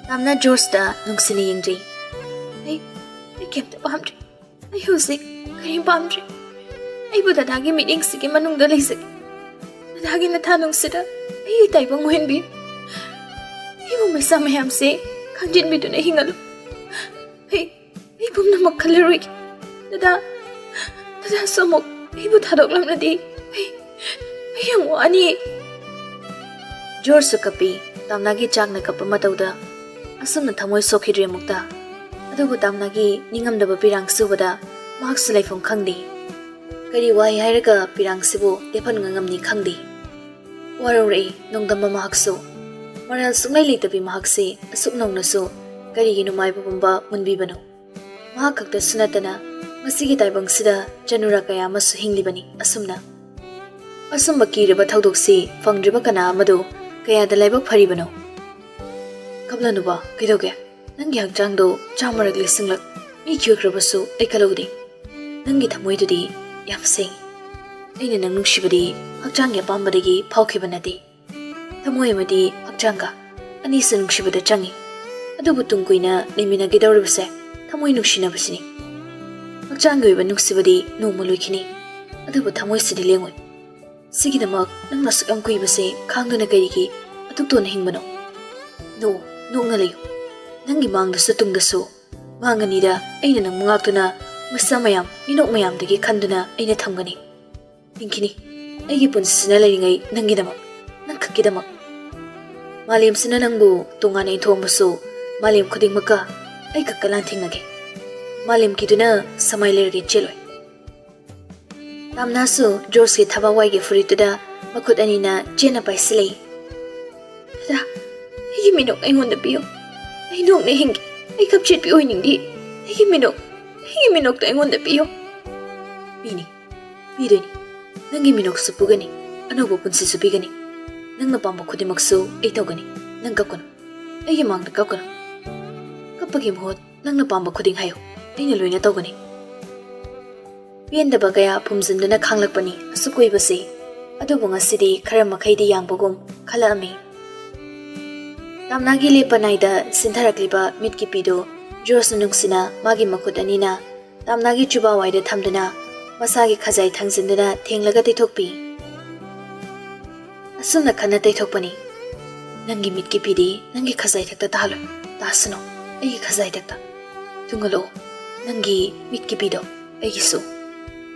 ꯇꯥꯝꯅꯥ ꯖꯣꯔꯖꯇ ꯅꯨꯡꯁꯤꯅ ꯌꯦꯡꯖꯩ꯫ "ꯑꯩ, ꯑꯩ ꯀꯩꯝꯇ ꯄꯥꯝꯗ꯭ꯔꯦ꯫ ꯑꯩ ꯍꯧꯖꯤꯛ ꯀꯔꯤꯝ ꯄꯥꯝꯗ꯭ꯔꯦ꯫ ꯑꯩꯕꯨ ꯗꯗꯥꯒꯤ ꯃꯤꯠꯌꯦꯡꯁꯤꯒꯤ ꯃꯅꯨꯡꯗ ꯂꯩꯖꯒꯦ꯫ ꯗꯗꯥꯒꯤ ꯅꯊꯥ ꯅꯨꯡꯁꯤꯗ ꯑꯩꯒꯤ ꯇꯥꯏꯕꯪ ꯑꯣꯏꯍꯟꯕꯤꯌꯨ꯫ ꯑꯩꯕꯨ ꯃꯩꯁꯥ ꯃꯌꯥꯝꯁꯦ ꯈꯪꯖꯤꯟꯕꯤꯗꯨꯅ ꯍꯤꯡꯍꯜꯂꯨ꯫ ꯑꯩ, ꯑꯩ ꯄꯨꯝꯅꯃꯛ ꯈꯜꯂꯔꯣꯏꯒꯦ꯫ ꯗꯗꯥ, ꯗꯗꯥꯁꯨ ꯑꯃꯨꯛ ꯑꯩꯕꯨ ꯊꯥꯗꯣꯛꯂꯝꯂꯗꯤ ꯑꯩ, ꯑꯩ ꯌꯥꯝ ꯋꯥꯅꯤꯌꯦ꯫" ꯖꯣꯔꯖꯁꯨ ꯀꯞꯄꯤ꯫ ꯇꯥꯝꯅꯥꯒꯤ ꯆꯥꯛꯅ ꯀꯞꯄ ꯃꯇꯧꯗ ꯑꯁꯨꯝꯅ ꯊꯃꯣꯏ ꯁꯣꯛꯈꯤꯗ꯭ꯔꯤ ꯑꯃꯨꯛꯇ꯫ ꯑꯗꯨꯕꯨ ꯇꯥꯝꯅꯥꯒꯤ ꯅꯤꯡꯉꯝꯗꯕ ꯄꯤꯔꯥꯡ ꯁꯨꯕꯗ ꯃꯍꯥꯛꯁꯨ ꯂꯩꯐꯝ ꯈꯪꯗꯦ꯫ ꯀꯔꯤ ꯋꯥꯍꯩ ꯍꯥꯏꯔꯒ ꯄꯤꯔꯥꯡꯁꯤꯕꯨ ꯂꯦꯞꯍꯟꯕ ꯉꯝꯅꯤ ꯈꯪꯗꯦ꯫ ꯋꯥꯔꯧꯔꯛꯏ ꯅꯣꯡꯗꯝꯕ ꯃꯍꯥꯛꯁꯨ꯫ ꯃꯔꯥꯜ ꯁꯨꯡꯂꯩ ꯂꯩꯇꯕꯤ ꯃꯍꯥꯛꯁꯤ ꯑꯁꯨꯛ ꯅꯧꯅꯁꯨ ꯀꯔꯤꯒꯤ ꯅꯨꯡꯉꯥꯏꯕ ꯄꯨꯝꯕ ꯃꯨꯟꯕꯤꯕꯅꯣ? ꯃꯍꯥꯛ ꯈꯛꯇꯁꯨ ꯅꯠꯇꯅ ꯃꯁꯤꯒꯤ ꯇꯥꯏꯕꯪꯁꯤꯗ ꯆꯅꯨꯔꯥ ꯀꯌꯥ ꯑꯃꯁꯨ ꯍꯤꯡꯂꯤꯕꯅꯤ ꯑꯁꯨꯝꯅ꯫ ꯑꯁꯨꯝꯕ ꯀꯤꯔꯕ ꯊꯧꯗꯣꯛꯁꯤ ꯐꯪꯗ꯭ꯔꯤꯕ ꯀꯅꯥ ꯑꯃꯗꯨ ꯀꯌꯥꯗ ꯂꯥꯏꯕꯛ ꯐꯔꯤꯕꯅꯣ? ꯀꯞꯂꯅꯨꯕ, ꯀꯩꯗꯧꯒꯦ? ꯅꯪꯒꯤ ꯍꯛꯆꯥꯡꯗꯣ ꯆꯥꯝꯃꯔꯛ ꯂꯤꯁꯤꯡꯂꯛ ꯃꯤ ꯈꯤꯈ꯭ꯔꯕꯁꯨ ꯑꯩ ꯀꯜꯍꯧꯗꯦ꯫ ꯅꯪꯒꯤ ꯊꯃꯣꯏꯗꯨꯗꯤ ꯌꯥꯝ ꯁꯦꯡꯉꯤ꯫ ꯑꯩꯅ ꯅꯪ ꯅꯨꯡꯁꯤꯕꯗꯤ ꯍꯛꯆꯥꯡꯒꯤ ꯑꯄꯥꯝꯕꯗꯒꯤ ꯐꯥꯎꯈꯤꯕ ꯅꯠꯇꯦ꯫ ꯊꯃꯣꯏ ꯑꯃꯗꯤ ꯍꯛꯆꯥꯡꯒ ꯑꯅꯤꯁꯨ ꯅꯨꯡꯁꯤꯕꯗ ꯆꯪꯉꯤ꯫ ꯑꯗꯨꯕꯨ ꯇꯨꯡ ꯀꯨꯏꯅ ꯂꯩꯃꯤꯟꯅꯒꯗꯧꯔꯤꯕꯁꯦ ꯊꯃꯣꯏ ꯅꯨꯡꯁꯤꯅꯕꯁꯤꯅꯤ꯫ ꯍꯛꯆꯥꯡꯒꯤ ꯑꯣꯏꯕ ꯅꯨꯡꯁꯤꯕꯗꯤ ꯅꯣꯡꯃ ꯂꯣꯏꯈꯤꯅꯤ, ꯑꯗꯨꯕꯨ ꯊꯃꯣꯏꯁꯤꯗꯤ ꯂꯦꯡꯉꯣꯏ꯫ ꯁꯤꯒꯤꯗꯃꯛ ꯅꯪꯅ ꯑꯁꯨꯛ ꯌꯥꯝ ꯀꯨꯏꯕꯁꯦ ꯈꯥꯡꯗꯨꯅ ꯀꯔꯤꯒꯤ ꯑꯗꯨꯛ ꯇꯣꯟꯅ ꯍꯤꯡꯕꯅꯣ? No, ꯅꯣꯛꯅ ꯂꯩꯌꯨ꯫ ꯅꯪꯒꯤ ꯃꯥꯡꯗꯁꯨ ꯇꯨꯡꯗꯁꯨ ꯃꯥꯡ ꯑꯅꯤꯗ ꯑꯩꯅ ꯅꯪꯕꯨ ꯉꯥꯛꯇꯨꯅ ꯃꯁꯥ ꯃꯌꯥꯝ, ꯃꯤꯅꯣꯛ ꯃꯌꯥꯝꯗꯒꯤ ꯈꯟꯗꯨꯅ ꯑꯩꯅ ꯊꯝꯒꯅꯤ꯫ ꯄꯤꯡꯀꯤꯅꯤ, ꯑꯩꯒꯤ ꯄꯨꯟꯁꯤꯁꯤꯅ ꯂꯩꯔꯤꯉꯩ ꯅꯪꯒꯤꯗꯃꯛ, ꯅꯪꯈꯛꯀꯤꯗꯃꯛ꯫ ꯃꯥꯂꯦꯝꯁꯤꯅ ꯅꯪꯕꯨ ꯇꯣꯉꯥꯟꯅ ꯏꯟꯊꯣꯛꯑꯝꯕꯁꯨ ꯃꯥꯂꯦꯝ ꯈꯨꯗꯤꯡꯃꯛꯀ ꯑꯩ ꯈꯛꯀ ꯂꯥꯟꯊꯦꯡꯅꯒꯦ꯫ ꯃꯥꯂꯦꯝꯒꯤꯗꯨꯅ ꯁꯃꯥꯏ ꯂꯩꯔꯒꯦ ꯆꯦꯜꯂꯣꯏ꯫ ꯇꯥꯝꯅꯥꯁꯨ ꯖꯣꯔꯖꯀꯤ ꯊꯕꯥꯛ ꯋꯥꯏꯒꯤ ꯐꯨꯔꯤꯠꯇꯨꯗ ꯃꯈꯨꯠ ꯑꯅꯤꯅ ꯆꯦꯠꯅ ꯄꯥꯏꯁꯤꯜꯂꯛꯏ꯫ "ꯗꯗꯥ, ꯑꯩꯒꯤ ꯃꯤꯅꯣꯛ ꯑꯩꯉꯣꯟꯗ ꯄꯤꯌꯨ꯫ ꯑꯩ ꯅꯣꯛꯅ ꯍꯤꯡꯒꯦ꯫ ꯑꯩ ꯀꯞꯆꯦꯠꯄꯤ ꯑꯣꯏꯅꯤꯡꯗꯦ꯫ ꯑꯩꯒꯤ ꯃꯤꯅꯣꯛ, ꯑꯩꯒꯤ ꯃꯤꯅꯣꯛꯇꯣ ꯑꯩꯉꯣꯟꯗ ꯄꯤꯌꯨ꯫" "ꯄꯤꯅꯤ, ꯄꯤꯗꯣꯏꯅꯤ꯫ ꯅꯪꯒꯤ ꯃꯤꯅꯣꯛꯁꯨ ꯄꯨꯒꯅꯤ, ꯑꯅꯧꯕ ꯄꯨꯟꯁꯤꯁꯨ ꯄꯤꯒꯅꯤ꯫ ꯅꯪꯅ ꯄꯥꯝꯕ ꯈꯨꯗꯤꯡꯃꯛꯁꯨ ꯑꯩ ꯇꯧꯒꯅꯤ꯫ ꯅꯪ ꯀꯞꯀꯅꯨ꯫ ꯑꯩꯒꯤ ꯃꯥꯡꯗ ꯀꯞꯀꯅꯨ꯫ ꯀꯞꯄꯒꯤ ꯃꯍꯨꯠ ꯅꯪꯅ ꯄꯥꯝꯕ ꯈꯨꯗꯤꯡ ꯍꯥꯏꯌꯨ꯫ ꯑꯩꯅ ꯂꯣꯏꯅ ꯇꯧꯒꯅꯤ꯫" ꯄꯦꯟꯗꯕ ꯀꯌꯥ ꯐꯨꯝꯖꯤꯟꯗꯨꯅ ꯈꯥꯡꯂꯛꯄꯅꯤ ꯑꯁꯨꯛ ꯀꯨꯏꯕꯁꯤ꯫ ꯑꯗꯨꯕꯨ ꯉꯁꯤꯗꯤ ꯈꯔ ꯃꯈꯩꯗꯤ ꯌꯥꯡꯕꯒꯨꯝ ꯈꯜꯂꯛꯑꯝꯃꯤ꯫ ꯇꯥꯝꯅꯥꯒꯤ ꯂꯦꯞꯄ ꯅꯥꯏꯗ ꯁꯤꯟꯊꯔꯛꯂꯤꯕ ꯃꯤꯠꯀꯤ ꯄꯤꯗꯨ ꯖꯣꯔꯖꯅ ꯅꯨꯡꯁꯤꯅ ꯃꯥꯒꯤ ꯃꯈꯨꯠ ꯑꯅꯤꯅ ꯇꯥꯝꯅꯥꯒꯤ ꯆꯨꯕꯥꯋꯥꯏꯗ ꯊꯝꯗꯨꯅ ꯃꯁꯥꯒꯤ ꯈꯖꯥꯏ ꯊꯥꯡꯖꯤꯟꯗꯨꯅ ꯊꯦꯡꯂꯒ ꯇꯩꯊꯣꯛꯄꯤ꯫ ꯑꯁꯨꯝꯅ ꯈꯟꯅ ꯇꯩꯊꯣꯛꯄꯅꯤ꯫ "ꯅꯪꯒꯤ ꯃꯤꯠꯀꯤ ꯄꯤꯗꯤ ꯅꯪꯒꯤ ꯈꯖꯥꯏꯊꯛꯇ ꯇꯥꯍꯜꯂꯣꯏ꯫ ꯇꯥꯁꯅꯨ꯫ ꯑꯩꯒꯤ ꯈꯖꯥꯏꯊꯛꯇ꯫ ꯊꯨꯡꯍꯜꯂꯛꯑꯣ꯫ ꯅꯪꯒꯤ ꯃꯤꯠꯀꯤ ꯄꯤꯗꯣ ꯑꯩꯒꯤꯁꯨ꯫"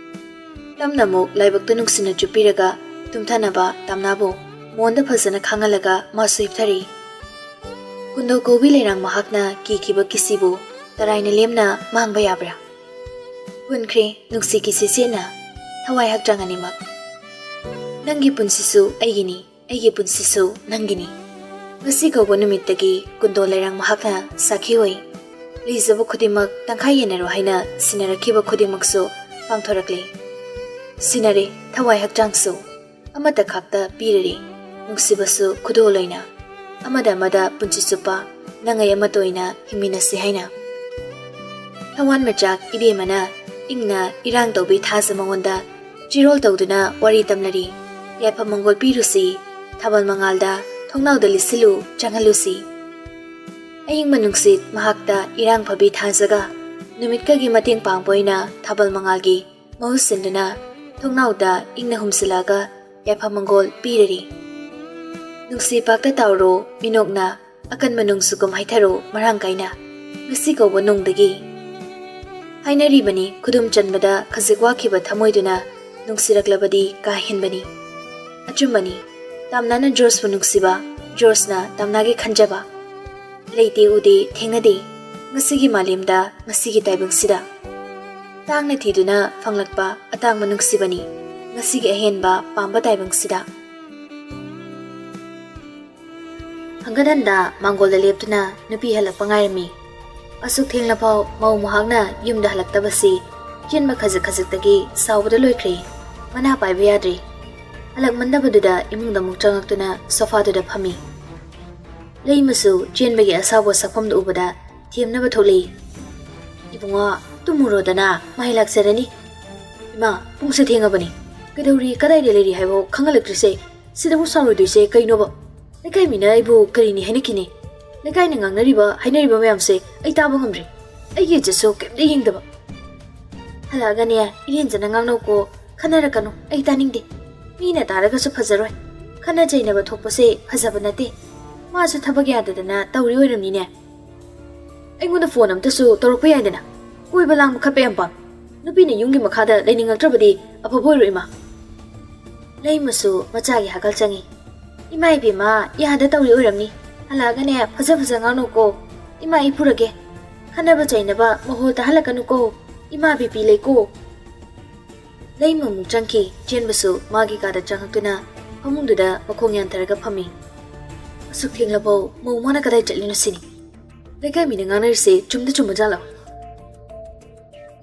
ꯇꯞꯅ ꯑꯃꯨꯛ ꯂꯥꯏꯕꯛꯇ ꯅꯨꯡꯁꯤꯅ ꯆꯨꯞꯄꯤꯔꯒ ꯇꯨꯝꯊꯅꯕ ꯇꯥꯝꯅꯥꯕꯨ ꯃꯣꯟꯗ ꯐꯖꯅ ꯈꯥꯡꯍꯜꯂꯒ ꯃꯥꯁꯨ ꯍꯤꯞꯊꯔꯤ꯫ ꯀꯨꯟꯗꯣ ꯀꯧꯕꯤ ꯂꯩꯔꯥꯡ ꯃꯍꯥꯛꯅ ꯀꯤꯈꯤꯕ ꯀꯤꯁꯤꯕꯨ ꯇꯔꯥꯏꯅ ꯂꯦꯝꯅ ꯃꯥꯡꯕ ꯌꯥꯕ꯭ꯔꯥ? ꯍꯨꯟꯈ꯭ꯔꯦ ꯅꯨꯡꯁꯤ ꯀꯤꯁꯤ ꯆꯦꯠꯅ ꯊꯋꯥꯏ ꯍꯛꯆꯥꯡ ꯑꯅꯤꯃꯛ꯫ ꯅꯪꯒꯤ ꯄꯨꯟꯁꯤꯁꯨ ꯑꯩꯒꯤꯅꯤ, ꯑꯩꯒꯤ ꯄꯨꯟꯁꯤꯁꯨ ꯅꯪꯒꯤꯅꯤ꯫ ꯉꯁꯤ ꯀꯧꯕ ꯅꯨꯃꯤꯠꯇꯒꯤ ꯀꯨꯟꯗꯣ ꯂꯩꯔꯥꯡ ꯃꯍꯥꯛꯅ ꯁꯥꯈꯤ ꯑꯣꯏ꯫ ꯂꯩꯖꯕ ꯈꯨꯗꯤꯡꯃꯛ ꯇꯪꯈꯥꯏ ꯌꯦꯟꯅꯔꯣ ꯍꯥꯏꯅ ꯁꯤꯟꯅꯔꯛꯈꯤꯕ ꯈꯨꯗꯤꯡꯃꯛꯁꯨ ꯄꯥꯡꯊꯣꯔꯛꯂꯦ꯫ ꯁꯤꯟꯅꯔꯦ ꯊꯋꯥꯏ ꯍꯛꯆꯥꯡꯁꯨ꯫ ꯑꯃꯠꯇ ꯈꯥꯛꯇ ꯄꯤꯔꯔꯦ ꯅꯨꯡꯁꯤꯕꯁꯨ ꯈꯨꯗꯣꯜ ꯑꯣꯏꯅ꯫ ꯑꯃꯗ ꯑꯃꯗ ꯄꯨꯟꯁꯤ ꯆꯨꯞꯄ ꯅꯪ ꯑꯩ ꯑꯃꯠꯇ ꯑꯣꯏꯅ ꯍꯤꯡꯃꯤꯟꯅꯁꯤ ꯍꯥꯏꯅ꯫ ꯊꯋꯥꯟ ꯃꯆꯥꯛ ꯏꯕꯦꯝꯃꯅ ꯏꯪꯅ ꯏꯔꯥꯡ ꯇꯧꯕꯤ ꯊꯥꯖ ꯃꯉꯣꯟꯗ ꯆꯤꯔꯣꯜ ꯇꯧꯗꯨꯅ ꯋꯥꯔꯤ ꯇꯝꯂꯔꯤ꯫ ꯌꯥꯏꯐ ꯃꯪꯒꯣꯜ ꯄꯤꯔꯨꯁꯤ ꯊꯥꯕꯜ ꯃꯉꯥꯜꯗ, ꯊꯣꯡꯅꯥꯎꯗ ꯂꯤꯠꯁꯤꯜꯂꯨ ꯆꯪꯍꯜꯂꯨꯁꯤ꯫ ꯑꯏꯪꯕ ꯅꯨꯡꯁꯤꯠ ꯃꯍꯥꯛꯇ ꯏꯔꯥꯡ ꯐꯕꯤ ꯊꯥꯖꯒ ꯅꯨꯃꯤꯠꯀꯒꯤ ꯃꯇꯦꯡ ꯄꯥꯡꯕ ꯑꯣꯏꯅ ꯊꯥꯕꯜ ꯃꯉꯥꯜꯒꯤ ꯃꯍꯨꯠ ꯁꯤꯟꯗꯨꯅ ꯊꯣꯡꯅꯥꯎꯗ ꯏꯪꯅ ꯍꯨꯝꯁꯤꯜꯂꯛꯑꯒ ꯌꯥꯏꯐ ꯃꯪꯒꯣꯜ ꯄꯤꯔꯔꯤ꯫ ꯅꯨꯡꯁꯤ ꯄꯥꯛꯇ ꯇꯥꯎꯔꯣ ꯃꯤꯅꯣꯛꯅ ꯑꯀꯟꯕ ꯅꯨꯡꯁꯨ ꯀꯨꯝꯍꯩ ꯊꯔꯣ ꯃꯔꯥꯡ ꯀꯥꯏꯅ ꯉꯁꯤ ꯀꯧꯕ ꯅꯣꯡꯗꯒꯤ꯫ ꯍꯥꯏꯅꯔꯤꯕꯅꯤ, ꯈꯨꯗꯨꯝ ꯆꯟꯕꯗ ꯈꯖꯤꯛ ꯋꯥꯈꯤꯕ ꯊꯃꯣꯏꯗꯨꯅ ꯅꯨꯡꯁꯤꯔꯛꯂꯕꯗꯤ ꯀꯥ ꯍꯦꯟꯕꯅꯤ꯫ ꯑꯆꯨꯝꯕꯅꯤ, ꯇꯥꯝꯅꯥꯅ ꯖꯣꯔꯖꯄꯨ ꯅꯨꯡꯁꯤꯕ, ꯖꯣꯔꯖꯅ ꯇꯥꯝꯅꯥꯒꯤ ꯈꯟꯖꯕ꯫ ꯂꯩꯇꯦ ꯎꯗꯦ ꯊꯦꯡꯅꯗꯦ ꯉꯁꯤꯒꯤ ꯃꯥꯂꯦꯝꯗ, ꯉꯁꯤꯒꯤ ꯇꯥꯏꯕꯪꯁꯤꯗ꯫ ꯇꯥꯡꯅ ꯊꯤꯗꯨꯅ ꯐꯪꯂꯛꯄ ꯑꯇꯥꯡꯕ ꯅꯨꯡꯁꯤꯕꯅꯤ ꯉꯁꯤꯒꯤ ꯑꯍꯦꯟꯕ ꯄꯥꯝꯕ ꯇꯥꯏꯕꯪꯁꯤꯗ꯫ ꯍꯪꯒꯠ ꯍꯟꯗ ꯃꯥꯡꯒꯣꯜꯗ ꯂꯦꯞꯇꯨꯅ ꯅꯨꯄꯤ ꯍꯜꯂꯛꯄ ꯉꯥꯏꯔꯝꯃꯤ꯫ ꯑꯁꯨꯛ ꯊꯦꯡꯂꯐꯥꯎ ꯃꯧ ꯃꯍꯥꯛꯅ ꯌꯨꯝꯗ ꯍꯜꯂꯛꯇꯕꯁꯤ ꯆꯦꯟꯕ ꯈꯖꯤꯛ ꯈꯖꯤꯛꯇꯒꯤ ꯁꯥꯎꯕꯗ ꯂꯣꯏꯈ꯭ꯔꯦ꯫ ꯃꯅꯥ ꯄꯥꯏꯕ ꯌꯥꯗ꯭ꯔꯦ꯫ ꯍꯜꯂꯛꯃꯟꯗꯕꯗꯨꯗ ꯏꯃꯨꯡꯗ ꯑꯃꯨꯛ ꯆꯪꯉꯛꯇꯨꯅ ꯁꯣꯐꯥꯗꯨꯗ ꯐꯝꯃꯤ꯫ ꯂꯩꯃꯁꯨ ꯆꯦꯟꯕꯒꯤ ꯑꯁꯥꯎꯕ ꯁꯛꯐꯝꯗꯨ ꯎꯕꯗ ꯊꯦꯝꯅꯕ ꯊꯣꯛꯂꯛꯏ꯫ "ꯏꯕꯨꯡꯉꯣ, ꯇꯨꯝꯃꯨꯔꯣꯗꯅ, ꯃꯍꯩ ꯂꯥꯛꯆꯔꯅꯤ꯫" "ꯏꯃꯥ, ꯄꯨꯡꯁꯦ ꯊꯦꯡꯉꯕꯅꯤ꯫ ꯀꯩꯗꯧꯔꯤ, ꯀꯗꯥꯏꯗ ꯂꯩꯔꯤ ꯍꯥꯏꯕ ꯈꯪꯍꯜꯂꯛꯇ꯭ꯔꯤꯁꯦ? ꯁꯤꯗꯕꯨ ꯁꯥꯎꯔꯣꯏꯗꯣꯏꯁꯦ ꯀꯩꯅꯣꯕ? ꯂꯩꯀꯥꯏ ꯃꯤꯅ ꯑꯩꯕꯨ ꯀꯔꯤꯅꯤ ꯍꯥꯏꯅꯈꯤꯅꯤ? ꯂꯩꯀꯥꯏꯅ ꯉꯥꯡꯅꯔꯤꯕ, ꯍꯥꯏꯅꯔꯤꯕ ꯃꯌꯥꯝꯁꯦ ꯑꯩ ꯇꯥꯕ ꯉꯝꯗ꯭ꯔꯦ꯫ ꯑꯩꯒꯤ ꯏꯖꯠꯁꯨ ꯀꯩꯝꯇ ꯌꯦꯡꯗꯕ꯫" "ꯍꯜꯂꯛꯑꯒꯅꯦ, ꯏꯔꯦꯟꯖꯅ ꯉꯥꯡꯅꯧꯀꯣ, ꯈꯟꯅꯔꯛꯀꯅꯨ, ꯑꯩ ꯇꯥꯅꯤꯡꯗꯦ꯫ ꯃꯤꯅ ꯇꯥꯔꯒꯁꯨ ꯐꯖꯔꯣꯏ꯫ ꯈꯠꯅ ꯆꯩꯅꯕ ꯊꯣꯛꯄꯁꯦ ꯐꯖꯕ ꯅꯠꯇꯦ꯫ ꯃꯥꯁꯨ ꯊꯕꯛ ꯌꯥꯗꯗꯅ ꯇꯧꯔꯤ ꯑꯣꯏꯔꯝꯅꯤꯅꯦ꯫ ꯑꯩꯉꯣꯟꯗ ꯐꯣꯟ ꯑꯝꯇꯁꯨ ꯇꯧꯔꯛꯄ ꯌꯥꯏꯗꯅ꯫ ꯀꯣꯏꯕ ꯂꯥꯡꯕ ꯈꯠꯄ ꯌꯥꯝ ꯄꯥꯝꯃꯤ꯫ ꯅꯨꯄꯤꯅ ꯌꯨꯝꯒꯤ ꯃꯈꯥꯗ ꯂꯩꯅꯤꯡꯉꯛꯇ꯭ꯔꯕꯗꯤ ꯑꯐꯕ ꯑꯣꯏꯔꯣꯏ, ꯏꯃꯥ꯫" ꯂꯩꯃꯁꯨ ꯃꯆꯥꯒꯤ ꯍꯥꯒꯜ ꯆꯪꯉꯤ꯫ "ꯏꯃꯥ ꯏꯕꯦꯝꯃ, ꯌꯥꯗ ꯇꯧꯔꯤ ꯑꯣꯏꯔꯝꯅꯤ꯫ ꯍꯜꯂꯛꯑꯒꯅꯦ, ꯐꯖ ꯐꯖ ꯉꯥꯡꯅꯧꯀꯣ꯫ ꯏꯃꯥ, ꯑꯩ ꯐꯨꯔꯒꯦ꯫ ꯈꯠꯅꯕ ꯆꯩꯅꯕ ꯃꯍꯣꯜ ꯇꯥꯍꯜꯂꯛꯀꯅꯨꯀꯣ꯫ ꯏꯃꯥ ꯕꯤ ꯄꯤ ꯂꯩꯀꯣ꯫" ꯂꯩꯃ ꯑꯃꯨꯛ ꯆꯪꯈꯤ꯫ ꯆꯦꯟꯕꯁꯨ ꯃꯥꯒꯤ ꯀꯥꯗ ꯆꯪꯉꯛꯇꯨꯅ ꯐꯃꯨꯡꯗꯨꯗ ꯃꯈꯣꯡ ꯌꯥꯟꯊꯔꯒ ꯐꯝꯃꯤ꯫ ꯑꯁꯨꯛ ꯊꯦꯡꯂꯐꯥꯎ ꯃꯧ ꯃꯥꯅ ꯀꯗꯥꯏ ꯆꯠꯂꯤꯅꯣ ꯁꯤꯅꯤ꯫ ꯂꯩꯀꯥꯏ ꯃꯤꯅ ꯉꯥꯡꯅꯔꯤꯁꯦ ꯆꯨꯝꯗ ꯆꯨꯝꯕ ꯖꯥꯠꯂꯣ?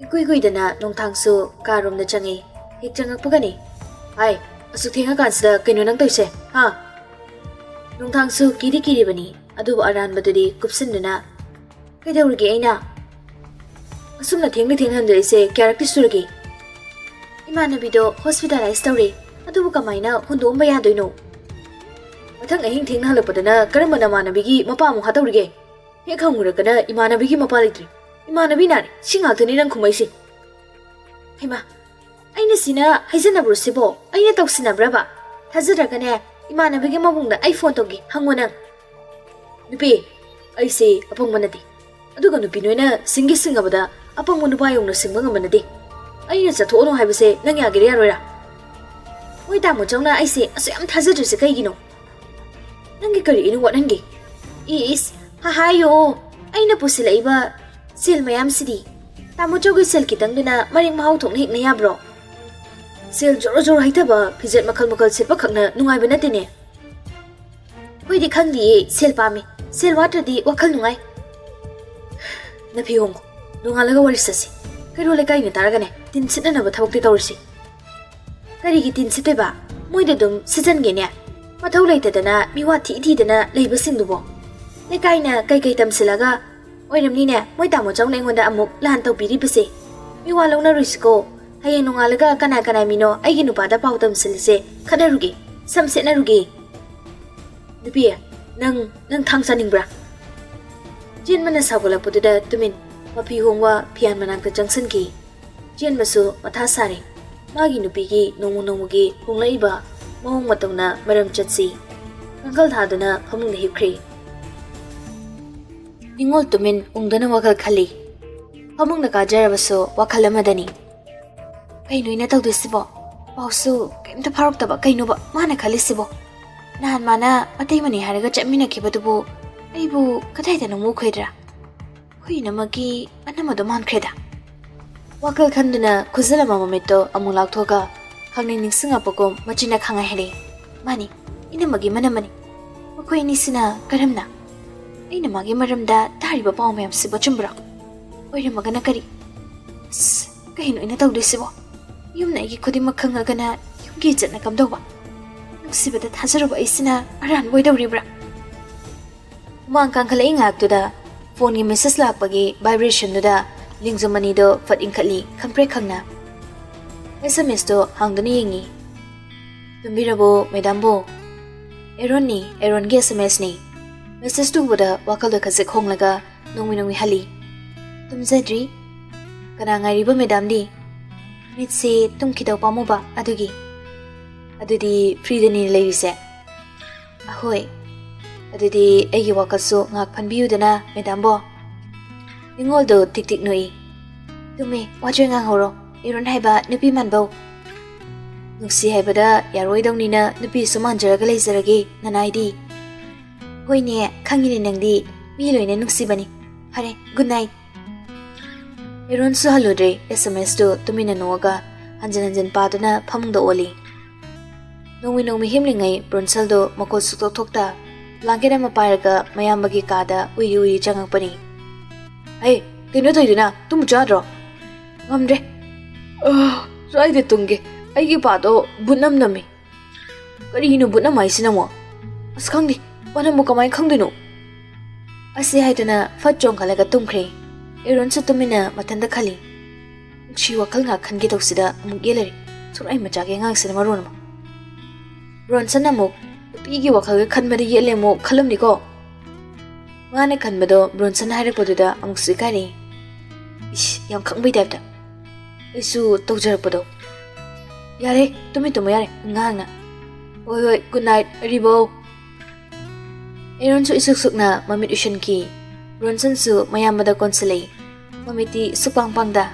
ꯏꯀꯨꯏ ꯀꯨꯏꯗꯅ ꯅꯣꯡꯊꯥꯡꯁꯨ ꯀꯥꯔꯣꯝꯗ ꯆꯪꯉꯤ꯫ ꯍꯦꯛ ꯆꯪꯉꯛꯄꯒꯅꯤ, "ꯍꯥꯏ, ꯑꯁꯨꯛ ꯊꯦꯡꯉꯀꯥꯟꯁꯤꯗ ꯀꯩꯅꯣ ꯅꯪ ꯇꯧꯔꯤꯁꯦ, ꯍꯥ?" ꯅꯣꯡꯊꯥꯡꯁꯨ ꯀꯤꯗꯤ ꯀꯤꯔꯤꯕꯅꯤ, ꯑꯗꯨꯕꯨ ꯑꯔꯥꯟꯕꯗꯨꯗꯤ ꯀꯨꯞꯁꯤꯟꯗꯨꯅ, "ꯀꯩꯗꯧꯔꯒꯦ ꯑꯩꯅ? ꯑꯁꯨꯝꯅ ꯊꯦꯡꯅ ꯊꯦꯡꯅ ꯍꯟꯗꯣꯛꯏꯁꯦ ꯀꯌꯥꯔꯛꯇꯤ ꯁꯨꯔꯒꯦ? ꯏꯃꯥꯟꯅꯕꯤꯗꯣ ꯍꯣꯁꯄꯤꯇꯥꯂꯥꯏꯁ ꯇꯧꯔꯦ, ꯑꯗꯨꯕꯨ ꯀꯃꯥꯏꯅ ꯍꯨꯟꯗꯣꯛꯑꯝꯕ ꯌꯥꯗꯣꯏꯅꯣ? ꯃꯊꯪ ꯑꯍꯤꯡ ꯊꯦꯡꯅ ꯍꯜꯂꯛꯄꯗꯅ ꯀꯔꯝꯕ ꯅꯃꯥꯟꯅꯕꯤꯒꯤ ꯃꯄꯥ ꯑꯃꯨꯛ ꯍꯥꯠꯇꯧꯔꯤꯒꯦ? ꯍꯦꯛ ꯍꯪꯉꯨꯔꯒꯅ ꯏꯃꯥꯟꯅꯕꯤꯒꯤ ꯃꯄꯥ ꯂꯩꯇ꯭ꯔꯤ, ꯏꯃꯥꯟꯅꯕꯤ ꯅꯥꯔꯦ, ꯁꯤ ꯉꯥꯛꯇꯅꯤ ꯅꯪ ꯈꯨꯝꯃꯛꯏꯁꯦ꯫" "ꯍꯩꯃꯥ, ꯑꯩꯅ ꯁꯤꯅ ꯍꯥꯏꯖꯟꯅꯕ꯭ꯔꯣ ꯁꯤꯕꯣ? ꯑꯩꯅ ꯇꯧꯁꯤꯟꯅꯕ꯭ꯔꯕ? ꯊꯥꯖꯗ꯭ꯔꯒꯅꯦ, ꯏꯃꯥꯟꯅꯕꯤꯒꯤ ꯃꯕꯨꯡꯗ ꯑꯩ ꯐꯣꯟ ꯇꯧꯒꯦ, ꯍꯪꯉꯣ ꯅꯪ꯫" ꯅꯨꯄꯤ, ꯑꯩꯁꯦ ꯑꯄꯪꯕ ꯅꯠꯇꯦ꯫ ꯑꯗꯨꯒ ꯅꯨꯄꯤ ꯅꯣꯏꯅ ꯁꯤꯡꯒꯦ ꯁꯤꯡꯉꯕꯗ ꯑꯄꯪꯕ ꯅꯨꯄꯥ ꯌꯧꯅ ꯁꯤꯡꯕ ꯉꯝꯕ ꯅꯠꯇꯦ꯫ ꯑꯩꯅ ꯆꯠꯊꯣꯛꯑꯅꯨ ꯍꯥꯏꯕꯁꯦ ꯅꯪ ꯌꯥꯒꯦꯔꯥ ꯌꯥꯔꯣꯏꯔꯥ? ꯃꯣꯏ ꯇꯥꯃꯣ ꯆꯧꯅ ꯑꯩꯁꯦ ꯑꯁꯨꯛ ꯌꯥꯝ ꯊꯥꯖꯗ꯭ꯔꯤꯁꯦ ꯀꯩꯒꯤꯅꯣ? ꯅꯪꯒꯤ ꯀꯔꯤ ꯑꯩꯅ ꯋꯥꯠꯍꯟꯒꯦ? ꯏꯁ, ꯍꯥꯏꯌꯣ, ꯑꯩꯅ ꯄꯨꯁꯤꯜꯂꯛꯏꯕ ꯁꯦꯜ ꯃꯌꯥꯝꯁꯤꯗꯤ ꯇꯥꯃꯣ ꯆꯧꯒꯤ ꯁꯦꯜ ꯈꯤꯇꯪꯗꯨꯅ ꯃꯔꯦꯛ ꯃꯍꯥꯎ ꯊꯣꯛꯅ ꯍꯤꯡꯅ ꯌꯥꯕ꯭ꯔꯣ? ꯁꯦꯜ ꯖꯣꯔꯣ ꯖꯣꯔꯣ ꯍꯩꯊꯕ, ꯐꯤꯖꯦꯠ ꯃꯈꯜ ꯃꯈꯜ ꯁꯦꯠꯄ ꯈꯛꯅ ꯅꯨꯡꯉꯥꯏꯕ ꯅꯠꯇꯦꯅꯦ꯫ ꯑꯩꯈꯣꯏꯗꯤ ꯈꯪꯗꯤꯌꯦ, ꯁꯦꯜ ꯄꯥꯝꯃꯤ꯫ ꯁꯦꯜ ꯋꯥꯠꯇ꯭ꯔꯗꯤ ꯋꯥꯈꯜ ꯅꯨꯡꯉꯥꯏ꯫ ꯅꯐꯤ ꯍꯣꯡꯉꯣ, ꯅꯣꯡꯉꯥꯜꯂꯒ ꯋꯥꯔꯤ ꯆꯠꯁꯤ꯫ ꯀꯩꯔꯣꯜ ꯂꯩꯀꯥꯏꯅ ꯇꯥꯔꯒꯅꯦ ꯇꯤꯟ ꯁꯤꯠꯅꯅꯕ ꯊꯕꯛꯇꯤ ꯇꯧꯔꯁꯤ꯫ ꯀꯔꯤꯒꯤ ꯇꯤꯟ ꯁꯤꯠꯇꯣꯏꯕ? ꯃꯣꯏꯗ ꯑꯗꯨꯝ ꯁꯤꯠꯆꯟꯒꯦꯅꯦ꯫ ꯃꯊꯧ ꯂꯩꯇꯗꯅ ꯃꯤꯋꯥ ꯊꯤ ꯊꯤꯗꯅ ꯂꯩꯕꯁꯤꯡꯗꯨꯕꯣ꯫ ꯂꯩꯀꯥꯏꯅ ꯀꯩꯀꯩ ꯇꯝꯁꯤꯜꯂꯒ ꯑꯣꯏꯔꯝꯅꯤꯅꯦ ꯃꯣꯏ ꯇꯥꯃꯣ ꯆꯧꯅ ꯑꯩꯉꯣꯟꯗ ꯑꯃꯨꯛ ꯂꯥꯟ ꯇꯧꯕꯤꯔꯤꯕꯁꯦ꯫ ꯃꯤꯋꯥ ꯂꯧꯅꯔꯨꯁꯤꯀꯣ꯫ ꯍꯌꯦꯡ ꯅꯣꯡꯉꯥꯜꯂꯒ ꯀꯅꯥ ꯀꯅꯥ ꯃꯤꯅꯣ ꯑꯩꯒꯤ ꯅꯨꯄꯥꯗ ꯄꯥꯎ ꯇꯝꯁꯤꯜꯂꯤꯁꯦ ꯈꯠꯅꯔꯨꯒꯦ, ꯁꯝ ꯁꯦꯠꯅꯔꯨꯒꯦ꯫ ꯅꯨꯄꯤ, ꯅꯪ, ꯅꯪ ꯊꯥꯡ ꯆꯥꯅꯤꯡꯕ꯭ꯔꯥ? ꯆꯦꯟꯕꯅ ꯁꯥꯎꯒꯠꯂꯛꯄꯗꯨꯗ ꯇꯨꯃꯤꯟ ꯃꯐꯤ ꯍꯣꯡꯕ ꯐꯤꯌꯥꯟ ꯃꯅꯥꯛꯇ ꯆꯪꯁꯤꯟꯈꯤ꯫ ꯆꯦꯟꯕꯁꯨ ꯃꯊꯥ ꯁꯥꯔꯦ꯫ ꯃꯥꯒꯤ ꯅꯨꯄꯤꯒꯤ ꯅꯣꯡꯃ ꯅꯣꯡꯃꯒꯤ ꯍꯣꯡꯂꯛꯏꯕ ꯃꯑꯣꯡ ꯃꯇꯧꯅ ꯃꯔꯝ ꯆꯠꯁꯤ꯫ ꯀꯥꯡꯈꯜ ꯊꯥꯗꯨꯅ ꯐꯃꯨꯡꯗ ꯍꯤꯞꯈ꯭ꯔꯦ꯫ ꯅꯤꯡꯉꯣꯜ ꯇꯨꯃꯤꯟ ꯎꯪꯗꯨꯅ ꯋꯥꯈꯜ ꯈꯜꯂꯤ꯫ ꯐꯃꯨꯡꯗ ꯀꯥꯖꯔꯕꯁꯨ ꯋꯥꯈꯜ ꯑꯃꯗꯅꯤ꯫ ꯀꯩꯅꯣ ꯑꯩꯅ ꯇꯧꯗꯣꯏꯁꯤꯕꯣ? ꯄꯥꯎꯁꯨ ꯀꯩꯝꯇ ꯐꯥꯎꯔꯛꯇꯕ, ꯀꯩꯅꯣꯕ ꯃꯥꯅ ꯈꯜꯂꯤꯁꯤꯕꯣ? ꯅꯍꯥꯟ ꯃꯥꯅ ꯃꯇꯩꯃꯅꯤ ꯍꯥꯏꯔꯒ ꯆꯠꯃꯤꯟꯅꯈꯤꯕꯗꯨꯕꯨ ꯑꯩꯕꯨ ꯀꯗꯥꯏꯗꯅꯣ ꯃꯨꯈꯣꯏꯗ꯭ꯔꯥ? ꯑꯩꯈꯣꯏ ꯏꯅꯝꯃꯒꯤ ꯃꯅꯝ ꯑꯗꯨ ꯃꯥꯟꯈ꯭ꯔꯦꯗ꯫ ꯋꯥꯈꯜ ꯈꯟꯗꯨꯅ ꯈꯨꯖꯤꯜꯂꯝꯕ ꯃꯃꯤꯠꯇꯣ ꯑꯃꯨꯛ ꯂꯥꯎꯊꯣꯛꯑꯒ ꯈꯪꯅꯤꯡ ꯅꯤꯡꯁꯤꯡꯉꯛꯄꯒꯨꯝ ꯃꯆꯤꯟꯅ ꯈꯪꯍꯥꯏ ꯍꯥꯏꯔꯛꯏ꯫ ꯃꯥꯅꯤ, ꯏꯅꯝꯃꯒꯤ ꯃꯅꯝ ꯑꯃꯅꯤ꯫ ꯃꯈꯣꯏ ꯑꯅꯤꯁꯤꯅ ꯀꯔꯝꯅ? ꯑꯩꯅ ꯃꯥꯒꯤ ꯃꯔꯝꯗ ꯇꯥꯔꯤꯕ ꯄꯥꯎ ꯃꯌꯥꯝꯁꯤꯕꯨ ꯑꯆꯨꯝꯕ꯭ꯔꯣ? ꯑꯣꯏꯔꯝꯃꯒꯅ ꯀꯔꯤ? ꯑꯁ, ꯀꯩꯅꯣ ꯑꯩꯅ ꯇꯧꯗꯣꯏꯁꯤꯕꯣ? ꯌꯨꯝꯅ ꯑꯩꯒꯤ ꯈꯨꯗꯤꯡꯃꯛ ꯈꯪꯉꯒꯅ ꯌꯨꯝꯒꯤ ꯏꯖꯠꯅ ꯀꯝꯗꯧꯕ? ꯅꯨꯡꯁꯤꯕꯗ ꯊꯥꯖꯔꯨꯕ ꯑꯩꯁꯤꯅ ꯑꯔꯥꯟꯕ ꯑꯣꯏꯗꯧꯔꯤꯕ꯭ꯔꯥ? ꯍꯨꯃꯥꯡ ꯀꯥꯡꯈꯠꯂꯛꯏ ꯉꯥꯏꯍꯥꯛꯇꯨꯗ ꯐꯣꯟꯒꯤ ꯃꯦꯁꯦꯖ ꯂꯥꯛꯄꯒꯤ ꯚꯥꯏꯕ꯭ꯔꯦꯁꯟꯗꯨꯗ ꯂꯤꯡꯖꯨꯝ ꯑꯅꯤꯗꯣ ꯐꯠ ꯏꯟꯈꯠꯂꯤ ꯈꯪꯄ꯭ꯔꯦꯛ ꯈꯪꯅ꯫ ꯑꯦꯁ ꯑꯦꯝ ꯑꯦꯁꯇꯣ ꯍꯥꯡꯗꯨꯅ ꯌꯦꯡꯉꯤ꯫ "ꯇꯨꯝꯕꯤꯔꯕꯣ ꯃꯦꯗꯥꯝꯕꯣ?" ꯑꯦꯔꯣꯟꯅꯤ, ꯑꯦꯔꯣꯟꯒꯤ ꯑꯦꯁ ꯑꯦꯝ ꯑꯦꯁꯅꯤ꯫ ꯃꯦꯁꯦꯖꯇꯨ ꯎꯕꯗ ꯋꯥꯈꯜꯗꯣ ꯈꯖꯤꯛ ꯍꯣꯡꯂꯒ ꯅꯣꯡꯃꯤ ꯅꯣꯡꯃꯤ ꯍꯜꯂꯤ꯫ "ꯇꯨꯝꯖꯗ꯭ꯔꯤ꯫ ꯀꯅꯥ ꯉꯥꯏꯔꯤꯕ ꯃꯦꯗꯥꯝꯗꯤ?" "ꯃꯤꯠꯁꯦ ꯇꯨꯝꯈꯤꯗꯧ ꯄꯥꯝꯃꯨꯕ ꯑꯗꯨꯒꯤ꯫" "ꯑꯗꯨꯗꯤ ꯐ꯭ꯔꯤꯗꯅꯤ ꯂꯩꯔꯤꯁꯦ?" "ꯑꯍꯣꯏ꯫" ꯑꯗꯨꯗꯤ ꯑꯩꯒꯤ ꯋꯥꯈꯜꯁꯨ ꯉꯥꯛ ꯐꯟꯕꯤꯌꯨꯗꯅ, ꯃꯦꯗꯥꯝꯕꯣ꯫ ꯅꯤꯡꯉꯣꯜꯗꯣ ꯇꯤꯛ ꯇꯤꯛ ꯅꯣꯛꯏ꯫ ꯇꯨꯝꯃꯦ, ꯋꯥꯖꯣꯏ ꯉꯥꯡꯍꯧꯔꯣ, ꯑꯦꯔꯣꯟ ꯍꯥꯏꯕ ꯅꯨꯄꯤ ꯃꯥꯟꯕꯧ꯫ ꯅꯨꯡꯁꯤ ꯍꯥꯏꯕꯗ ꯌꯥꯔꯣꯏꯗꯧꯅꯤꯅ ꯅꯨꯄꯤꯁꯨ ꯃꯥꯟꯖꯔꯒ ꯂꯩꯖꯔꯒꯦ, ꯅꯅꯥꯏꯗꯤ꯫ ꯍꯣꯏꯅꯦ, ꯈꯪꯉꯤꯅꯦ ꯅꯪꯗꯤ ꯃꯤ ꯂꯣꯏꯅ ꯅꯨꯡꯁꯤꯕꯅꯤ꯫ ꯐꯔꯦ, ꯒꯨꯗ ꯅꯥꯏꯠ꯫ ꯑꯦꯔꯣꯟꯁꯨ ꯍꯜꯂꯨꯗ꯭ꯔꯦ, ꯑꯦꯁ ꯑꯦꯝ ꯑꯦꯁꯇꯨ ꯇꯨꯃꯤꯟꯅ ꯅꯣꯛꯑꯒ ꯍꯟꯖꯤꯟ ꯍꯟꯖꯤꯟ ꯄꯥꯗꯨꯅ ꯐꯃꯨꯡꯗ ꯑꯣꯜꯂꯤ꯫ ꯅꯣꯡꯃꯩ ꯅꯣꯡꯃꯩ ꯍꯤꯝꯂꯤꯉꯩ ꯕ꯭ꯔꯣꯟꯁꯜꯗꯣ ꯃꯈꯣꯜ ꯁꯨꯛꯊꯣꯛ ꯊꯣꯛꯇ ꯕ꯭ꯂꯥꯡꯀꯦꯠ ꯑꯃ ꯄꯥꯏꯔꯒ ꯃꯌꯥꯝꯕꯒꯤ ꯀꯥꯗ ꯎꯏꯔꯤ ꯎꯏꯔꯤ ꯆꯪꯉꯛꯄꯅꯤ꯫ "ꯍꯩ, ꯀꯩꯅꯣ ꯇꯧꯏꯗꯨꯅ? ꯇꯨꯝꯃꯨ ꯆꯥꯗ꯭ꯔꯣ?" "ꯉꯝꯗ꯭ꯔꯦ꯫ ꯑꯥ, ꯁ꯭ꯋꯥꯏꯗ ꯇꯨꯝꯒꯦ꯫ ꯑꯩꯒꯤ ꯄꯥꯗꯣ ꯕꯨꯠ ꯅꯝ ꯅꯝꯃꯤ꯫" "ꯀꯔꯤꯅꯣ ꯕꯨꯠ ꯅꯝ ꯍꯥꯏꯁꯤꯅ ꯑꯃꯨꯛ?" "ꯑꯁ, ꯈꯪꯗꯦ꯫ ꯃꯅꯝꯕꯨ ꯀꯃꯥꯏꯅ ꯈꯪꯗꯣꯏꯅꯣ?" ꯑꯁꯤ ꯍꯥꯏꯗꯨꯅ ꯐꯠ ꯆꯣꯡꯈꯠꯂꯒ ꯇꯨꯝꯈ꯭ꯔꯦ꯫ ꯑꯦꯔꯣꯟꯁꯨ ꯇꯨꯃꯤꯟꯅ ꯃꯊꯟꯇ ꯈꯜꯂꯤ꯫ ꯅꯨꯡꯁꯤ ꯋꯥꯈꯜ ꯉꯥꯛ ꯈꯟꯒꯦ ꯇꯧꯁꯤꯗ ꯑꯃꯨꯛ ꯌꯦꯠꯂꯔꯦ꯫ ꯁꯨꯔꯥꯏ ꯃꯆꯥꯒꯤ ꯑꯉꯥꯡꯁꯤꯅ ꯃꯔꯣꯟ ꯑꯃ꯫ ꯕ꯭ꯔꯣꯟꯁꯟ ꯑꯃꯨꯛ ꯅꯨꯄꯤꯒꯤ ꯋꯥꯈꯜꯒ ꯈꯟꯕꯗ ꯌꯦꯠꯂꯦ ꯑꯃꯨꯛ ꯈꯜꯂꯝꯅꯤꯀꯣ꯫ ꯃꯥꯅ ꯈꯟꯕꯗꯣ ꯕ꯭ꯔꯣꯟꯁꯟ ꯍꯥꯏꯔꯛꯄꯗꯨꯗ ꯑꯃꯨꯛꯁꯨ ꯏꯀꯥꯏꯔꯛꯏ꯫ ꯏꯁ, ꯌꯥꯝ ꯈꯪꯕꯩ ꯇꯥꯏꯞꯇ꯫ ꯑꯩꯁꯨ ꯇꯧꯖꯔꯛꯄꯗꯣ꯫ "ꯌꯥꯔꯦ, ꯇꯨꯃꯤꯟ ꯇꯨꯝꯃꯣ ꯌꯥꯔꯦ, ꯑꯉꯥꯡꯅ꯫ ꯍꯣꯏ, ꯍꯣꯏ, ꯒꯨꯗ ꯅꯥꯏꯠ, ꯑꯔꯤꯕꯧ꯫" ꯑꯦꯔꯣꯟꯁꯨ ꯏꯁꯨꯛ ꯁꯨꯛꯅ ꯃꯃꯤꯠ ꯎꯏꯁꯤꯟꯈꯤ꯫ ꯕ꯭ꯔꯣꯟꯁꯟꯁꯨ ꯃꯌꯥꯝꯕꯗ ꯀꯣꯟꯁꯤꯜꯂꯛꯏ꯫ ꯃꯃꯤꯠꯇꯤ ꯁꯨꯛꯄꯥꯡ ꯄꯥꯡꯗ꯫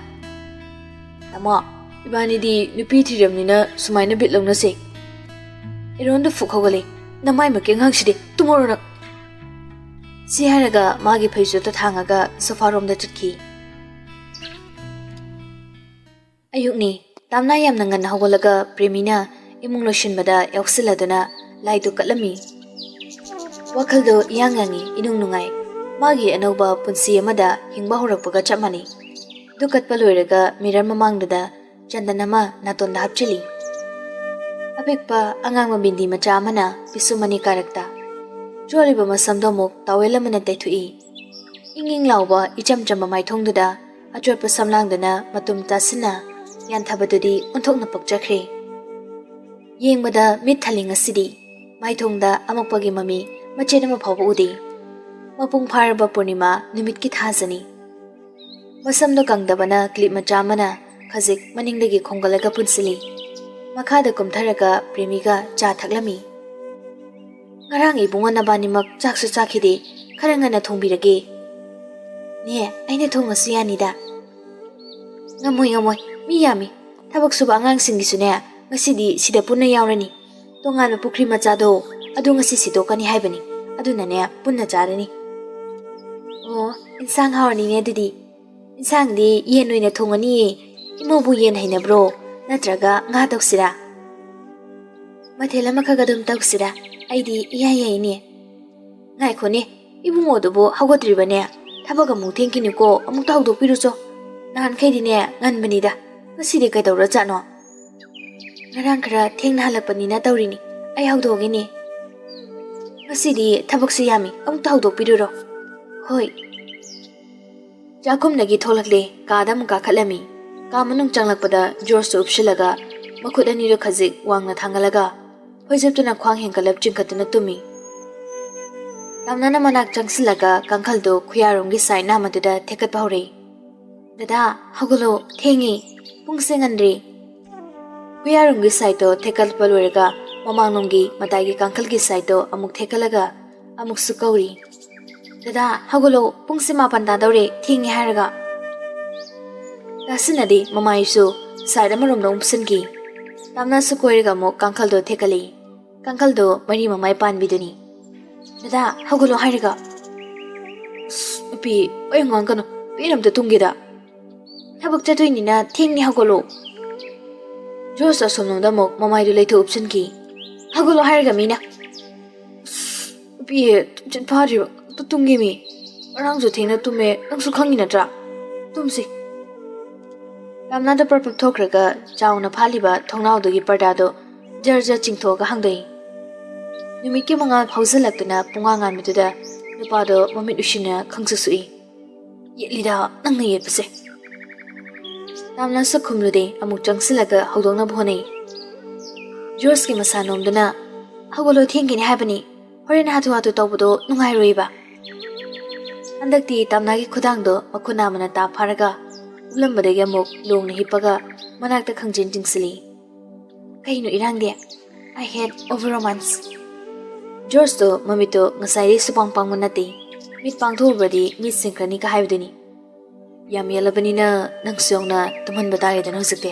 "ꯇꯥꯃꯣ, ꯏꯕꯥꯅꯤꯗꯤ ꯅꯨꯄꯤ ꯊꯤꯔꯕꯅꯤꯅ ꯁꯨꯃꯥꯏꯅ ꯕꯤꯠ ꯂꯧꯅꯁꯦ꯫" ꯑꯦꯔꯣꯟꯗ ꯐꯨꯛ ꯍꯧꯒꯠꯂꯦ꯫ "ꯅꯃꯥꯏꯃꯛꯀꯤ ꯑꯉꯥꯡꯁꯤꯗꯤ, ꯇꯨꯝꯃꯣꯔꯣ ꯅꯪ꯫" ꯁꯤ ꯍꯥꯏꯔꯒ ꯃꯥꯒꯤ ꯐꯩꯖꯨꯞꯇ ꯊꯥꯡꯉꯒ ꯁꯣꯐꯥꯔꯣꯝꯗ ꯆꯠꯈꯤ꯫ ꯑꯌꯨꯛꯅꯤ꯫ ꯇꯥꯝꯅꯥ ꯌꯥꯝꯅ ꯉꯟꯅ ꯍꯧꯒꯠꯂꯒ ꯄ꯭ꯔꯦꯃꯤꯅ ꯏꯃꯨꯡ ꯂꯣꯏꯁꯤꯟꯕꯗ ꯌꯥꯎꯁꯤꯜꯂꯗꯨꯅ ꯂꯥꯏꯗꯨ ꯀꯠꯂꯝꯃꯤ꯫ ꯋꯥꯈꯜꯗꯣ ꯏꯌꯥꯡ ꯌꯥꯡꯉꯤ, ꯏꯅꯨꯡ ꯅꯨꯡꯉꯥꯏ꯫ ꯃꯥꯒꯤ ꯑꯅꯧꯕ ꯄꯨꯟꯁꯤ ꯑꯃꯗ ꯍꯤꯡꯕ ꯍꯧꯔꯛꯄꯒ ꯆꯞ ꯃꯥꯟꯅꯩ꯫ ꯑꯗꯨ ꯀꯠꯄ ꯂꯣꯏꯔꯒ ꯃꯤꯔꯔ ꯃꯃꯥꯡꯗꯨꯗ ꯆꯟꯗꯟ ꯑꯃ ꯅꯥꯇꯣꯟꯗ ꯍꯥꯞꯆꯤꯜꯂꯤ꯫ ꯑꯄꯤꯛꯄ ꯑꯉꯥꯡꯕ ꯕꯤꯟꯗꯤ ꯃꯆꯥ ꯑꯃꯅ ꯄꯤꯁꯨꯝ ꯑꯅꯤ ꯀꯥꯔꯛꯇ꯫ ꯆꯣꯠꯂꯤꯕ ꯃꯁꯝꯗꯣ ꯑꯃꯨꯛ ꯇꯥꯋꯦꯜ ꯑꯃꯅ ꯇꯩꯊꯣꯛꯏ꯫ ꯏꯪ ꯏꯪ ꯂꯥꯎꯕ ꯏꯆꯝ ꯆꯝꯕ ꯃꯥꯏꯊꯣꯡꯗꯨꯗ ꯑꯆꯣꯠꯄ ꯁꯝꯂꯥꯡꯗꯨꯅ ꯃꯇꯨꯝ ꯇꯥꯁꯤꯟꯅ ꯌꯥꯟꯊꯕꯗꯨꯗꯤ ꯑꯣꯟꯊꯣꯛꯅ ꯄꯛꯆꯈ꯭ꯔꯦ꯫ ꯌꯦꯡꯕꯗ ꯃꯤꯠ ꯊꯜꯂꯤ ꯉꯁꯤꯗꯤ꯫ ꯃꯥꯏꯊꯣꯡꯗ ꯑꯃꯛꯄꯒꯤ ꯃꯃꯤ ꯃꯆꯦꯠ ꯑꯃ ꯐꯥꯎꯕ ꯎꯗꯦ꯫ ꯃꯄꯨꯡ ꯐꯥꯔꯕ ꯄꯨꯔꯅꯤꯃꯥ ꯅꯨꯃꯤꯠꯀꯤ ꯊꯥꯖꯅꯤ꯫ ꯃꯁꯝꯗꯣ ꯀꯪꯗꯕꯅ ꯀ꯭ꯂꯤꯞ ꯃꯆꯥ ꯑꯃꯅ ꯈꯖꯤꯛ ꯃꯅꯤꯡꯗꯒꯤ ꯈꯣꯝꯒꯠꯂꯒ ꯄꯨꯟꯁꯤꯜꯂꯤ꯫ ꯃꯈꯥꯗ ꯀꯨꯝꯊꯔꯒ ꯄ꯭ꯔꯦꯃꯤꯒ ꯆꯥ ꯊꯛꯂꯝꯃꯤ꯫ "ꯉꯔꯥꯡ ꯏꯕꯨꯡꯉꯣ ꯅꯕꯥꯅꯤꯃꯛ ꯆꯥꯛꯁꯨ ꯆꯥꯈꯤꯗꯦ, ꯈꯔ ꯉꯟꯅ ꯊꯣꯡꯕꯤꯔꯒꯦ?" "ꯅꯦ, ꯑꯩꯅ ꯊꯣꯡꯉꯁꯨ ꯌꯥꯅꯤꯗ?" "ꯉꯝꯃꯣꯏ, ꯉꯝꯃꯣꯏ, ꯃꯤ ꯌꯥꯝꯃꯤ꯫ ꯊꯕꯛ ꯁꯨꯕ ꯑꯉꯥꯡꯁꯤꯡꯒꯤꯁꯨꯅꯦ, ꯉꯁꯤꯗꯤ ꯁꯤꯗ ꯄꯨꯟꯅ ꯌꯥꯎꯔꯅꯤ꯫ ꯇꯣꯉꯥꯟꯕ ꯄꯨꯈ꯭ꯔꯤ ꯃꯆꯥꯗꯣ, ꯑꯗꯨ ꯉꯁꯤ ꯁꯤꯗꯣꯛꯀꯅꯤ ꯍꯥꯏꯕꯅꯤ, ꯑꯗꯨꯅꯅꯦ ꯄꯨꯟꯅ ꯆꯥꯔꯅꯤ꯫" "ꯑꯣ, ꯏꯟꯁꯥꯡ ꯍꯥꯎꯔꯅꯤꯅꯦ ꯑꯗꯨꯗꯤ꯫ ꯏꯟꯁꯥꯡꯗꯤ ꯌꯦꯟ ꯑꯣꯏꯅ ꯊꯣꯡꯉꯅꯤꯌꯦ꯫ ꯏꯃꯧꯕꯨ ꯌꯦꯟ ꯍꯩꯅꯕ꯭ꯔꯣ? ꯅꯠꯇ꯭ꯔꯒ ꯉꯥ ꯇꯧꯁꯤꯔꯥ?" "ꯃꯊꯦꯜ ꯑꯃꯈꯛ ꯑꯗꯨꯝ ꯇꯧꯁꯤꯔꯥ? ꯑꯩꯗꯤ ꯏꯌꯥ ꯌꯥꯏꯅꯦ꯫" "ꯉꯥꯏꯈꯣꯅꯦ, ꯏꯕꯨꯡꯉꯣꯗꯨꯕꯨ ꯍꯧꯒꯠꯇ꯭ꯔꯤꯕꯅꯦ? ꯊꯕꯛ ꯑꯃꯨꯛ ꯊꯦꯡꯈꯤꯅꯤꯀꯣ, ꯑꯃꯨꯛꯇ ꯍꯧꯗꯣꯛꯄꯤꯔꯨꯆꯣ꯫ ꯅꯍꯥꯟꯈꯩꯗꯤꯅꯦ ꯉꯟꯕꯅꯤꯗ, ꯉꯁꯤꯗꯤ ꯀꯩꯗꯧꯔꯖꯥꯠꯅꯣ?" "ꯉꯔꯥꯡ ꯈꯔ ꯊꯦꯡꯅ ꯍꯜꯂꯛꯄꯅꯤꯅ ꯇꯧꯔꯤꯅꯤ꯫ ꯑꯩ ꯍꯧꯗꯣꯛꯑꯒꯦꯅꯦ꯫ ꯉꯁꯤꯗꯤ ꯊꯕꯛꯁꯨ ꯌꯥꯝꯃꯤ, ꯑꯃꯨꯛꯇ ꯍꯧꯗꯣꯛꯄꯤꯔꯨꯔꯣ꯫" "ꯍꯣꯏ꯫" ꯆꯥꯛꯈꯨꯝꯗꯒꯤ ꯊꯣꯛꯂꯛꯂꯦ, ꯀꯥꯗ ꯑꯃꯨꯛ ꯀꯥꯈꯠꯂꯝꯃꯤ꯫ ꯀꯥ ꯃꯅꯨꯡ ꯆꯪꯂꯛꯄꯗ ꯖꯣꯔꯖꯇꯨ ꯎꯞꯁꯤꯜꯂꯒ ꯃꯈꯨꯠ ꯑꯅꯤꯗꯨ ꯈꯖꯤꯛ ꯋꯥꯡꯅ ꯊꯥꯡꯒꯠꯂꯒ ꯐꯣꯏꯖꯞꯇꯨꯅ ꯈ꯭ꯋꯥꯡ ꯍꯦꯟꯒꯠꯂꯞ ꯆꯤꯡꯈꯠꯇꯨꯅ ꯇꯨꯝꯃꯤ꯫ ꯇꯝꯅꯅ ꯃꯅꯥꯛ ꯆꯪꯁꯤꯜꯂꯒ ꯀꯥꯡꯈꯜꯗꯨ ꯈꯨꯌꯥꯔꯣꯝꯒꯤ ꯁꯥꯏꯠ ꯅꯥꯝꯃꯗꯨꯗ ꯊꯦꯛꯀꯠꯄ ꯍꯧꯔꯛꯏ꯫ "ꯗꯗꯥ, ꯍꯧꯒꯠꯂꯣ, ꯊꯦꯡꯉꯦ, ꯄꯨꯡꯁꯦ ꯉꯟꯗ꯭ꯔꯤ꯫" ꯈꯨꯌꯥꯔꯣꯝꯒꯤ ꯁꯥꯏꯠꯇꯣ ꯊꯦꯛꯀꯠꯄ ꯂꯣꯏꯔꯒ ꯃꯃꯥꯡꯂꯣꯝꯒꯤ ꯃꯇꯥꯏꯒꯤ ꯀꯥꯡꯈꯜꯒꯤ ꯁꯥꯏꯠꯇꯣ ꯑꯃꯨꯛ ꯊꯦꯛꯀꯠꯂꯒ ꯑꯃꯨꯛꯁꯨ ꯀꯧꯔꯤ꯫ "ꯗꯗꯥ, ꯍꯧꯒꯠꯂꯣ, ꯄꯨꯡꯁꯦ ꯃꯥꯄꯟ ꯇꯥꯗꯧꯔꯦ, ꯊꯦꯡꯉꯦ ꯍꯥꯏꯔꯒ꯫" ꯇꯥꯁꯤꯟꯅꯗꯦ, ꯃꯃꯥꯏꯁꯨ ꯁꯥꯏꯠ ꯑꯃꯔꯣꯝꯗ ꯑꯃꯨꯛ ꯄꯨꯁꯤꯟꯈꯤ꯫ ꯇꯥꯝꯅꯥꯁꯨ ꯀꯣꯏꯔꯒ ꯑꯃꯨꯛ ꯀꯥꯡꯈꯜꯗꯣ ꯊꯦꯛꯀꯠꯂꯤ꯫ ꯀꯥꯡꯈꯜꯗꯣ ꯃꯔꯤ ꯃꯃꯥꯏ ꯄꯥꯟꯕꯤꯗꯨꯅꯤ꯫ "ꯗꯗꯥ, ꯍꯧꯒꯠꯂꯣ ꯍꯥꯏꯔꯒ꯫" "ꯑꯁ, ꯅꯨꯄꯤ, ꯑꯩ ꯉꯥꯡꯒꯅꯨ, ꯄꯦꯟꯅ ꯑꯝꯇ ꯇꯨꯝꯒꯦꯗ꯫" "ꯊꯕꯛ ꯆꯠꯇꯣꯏꯅꯤꯅ ꯊꯦꯡꯅꯤ, ꯍꯧꯒꯠꯂꯣ꯫" ꯖꯣꯔꯖ ꯑꯁꯣꯝꯂꯣꯝꯗ ꯑꯃꯨꯛ ꯃꯃꯥꯏꯗꯨ ꯂꯩꯊꯣꯛ ꯎꯞꯁꯤꯟꯈꯤ꯫ "ꯍꯧꯒꯠꯂꯣ ꯍꯥꯏꯔꯒ ꯃꯤꯅ꯫" "ꯑꯁ, ꯅꯨꯄꯤ, ꯇꯨꯝꯁꯤꯠ ꯐꯥꯗ꯭ꯔꯤꯕ, ꯑꯝꯇ ꯇꯨꯝꯒꯦꯃꯤ꯫ ꯉꯔꯥꯡꯁꯨ ꯊꯦꯡꯅ ꯇꯨꯝꯃꯦ, ꯅꯪꯁꯨ ꯈꯪꯉꯤ ꯅꯠꯇ꯭ꯔꯥ? ꯇꯨꯝꯁꯤ꯫" ꯔꯥꯝꯅꯥꯗ ꯄ꯭ꯔꯞ ꯄ꯭ꯔꯞ ꯊꯣꯛꯈ꯭ꯔꯒ ꯆꯥꯎꯅ ꯐꯥꯠꯂꯤꯕ ꯊꯣꯡꯅꯥꯎꯗꯨꯒꯤ ꯄꯔꯗꯥꯗꯣ ꯖꯔ ꯖꯔ ꯆꯤꯡꯊꯣꯛꯑꯒ ꯍꯥꯡꯗꯣꯛꯏ꯫ ꯅꯨꯃꯤꯠꯀꯤ ꯃꯉꯥꯜ ꯐꯥꯎꯖꯤꯜꯂꯛꯇꯨꯅ ꯄꯨꯡꯉꯥꯟ ꯉꯥꯟꯕꯗꯨꯗ ꯅꯨꯄꯥꯗꯣ ꯃꯃꯤꯠ ꯎꯏꯁꯤꯟꯅ ꯈꯪꯁꯨ ꯁꯨꯛꯏ꯫ "ꯌꯦꯠꯂꯤꯗ, ꯅꯪꯅ ꯌꯦꯠꯄꯁꯦ꯫" ꯔꯥꯝꯅꯥꯁ ꯈꯨꯝꯂꯨꯗꯦ, ꯑꯃꯨꯛ ꯆꯪꯁꯤꯜꯂꯒ ꯍꯧꯗꯣꯛꯅꯕ ꯍꯣꯠꯅꯩ꯫ ꯖꯣꯔꯖꯀꯤ ꯃꯁꯥ ꯅꯣꯝꯗꯨꯅ, "ꯍꯧꯒꯠꯂꯣ, ꯊꯦꯡꯒꯅꯤ ꯍꯥꯏꯕꯅꯤ꯫ ꯍꯣꯔꯦꯟ ꯍꯥꯊꯨ ꯍꯥꯊꯨ ꯇꯧꯕꯗꯣ ꯅꯨꯡꯉꯥꯏꯔꯣꯏꯕ꯫" ꯍꯟꯗꯛꯇꯤ ꯇꯥꯝꯅꯥꯒꯤ ꯈꯨꯗꯥꯡꯗꯣ ꯃꯈꯨꯠ ꯅꯥꯝꯃꯅ ꯇꯥꯞ ꯐꯥꯔꯒ ꯎꯞꯂꯝꯕꯗꯒꯤ ꯑꯃꯨꯛ ꯂꯣꯡꯅ ꯍꯤꯞꯄꯒ ꯃꯅꯥꯛꯇ ꯈꯪꯖꯤꯟ ꯆꯤꯡꯁꯤꯜꯂꯤ꯫ "ꯀꯩꯅꯣ ꯏꯔꯥꯡꯗꯤ? I hate over romance." ꯖꯣꯔꯖꯇꯣ ꯃꯃꯤꯠꯇꯣ ꯉꯁꯥꯏꯗꯩ ꯁꯨꯄꯥꯡ ꯄꯥꯡꯕ ꯅꯠꯇꯦ꯫ ꯃꯤꯠ ꯄꯥꯡꯊꯣꯛꯎꯕꯗꯤ ꯃꯤꯠ ꯁꯤꯡꯈ꯭ꯔꯅꯤꯒ ꯍꯥꯏꯕꯗꯨꯅꯤ꯫ ꯌꯥꯝ ꯌꯦꯜꯂꯕꯅꯤꯅ ꯅꯪꯁꯨ ꯌꯥꯎꯅ ꯇꯨꯝꯍꯟꯕ ꯇꯥꯔꯦꯗꯅ ꯍꯧꯖꯤꯛꯇꯤ꯫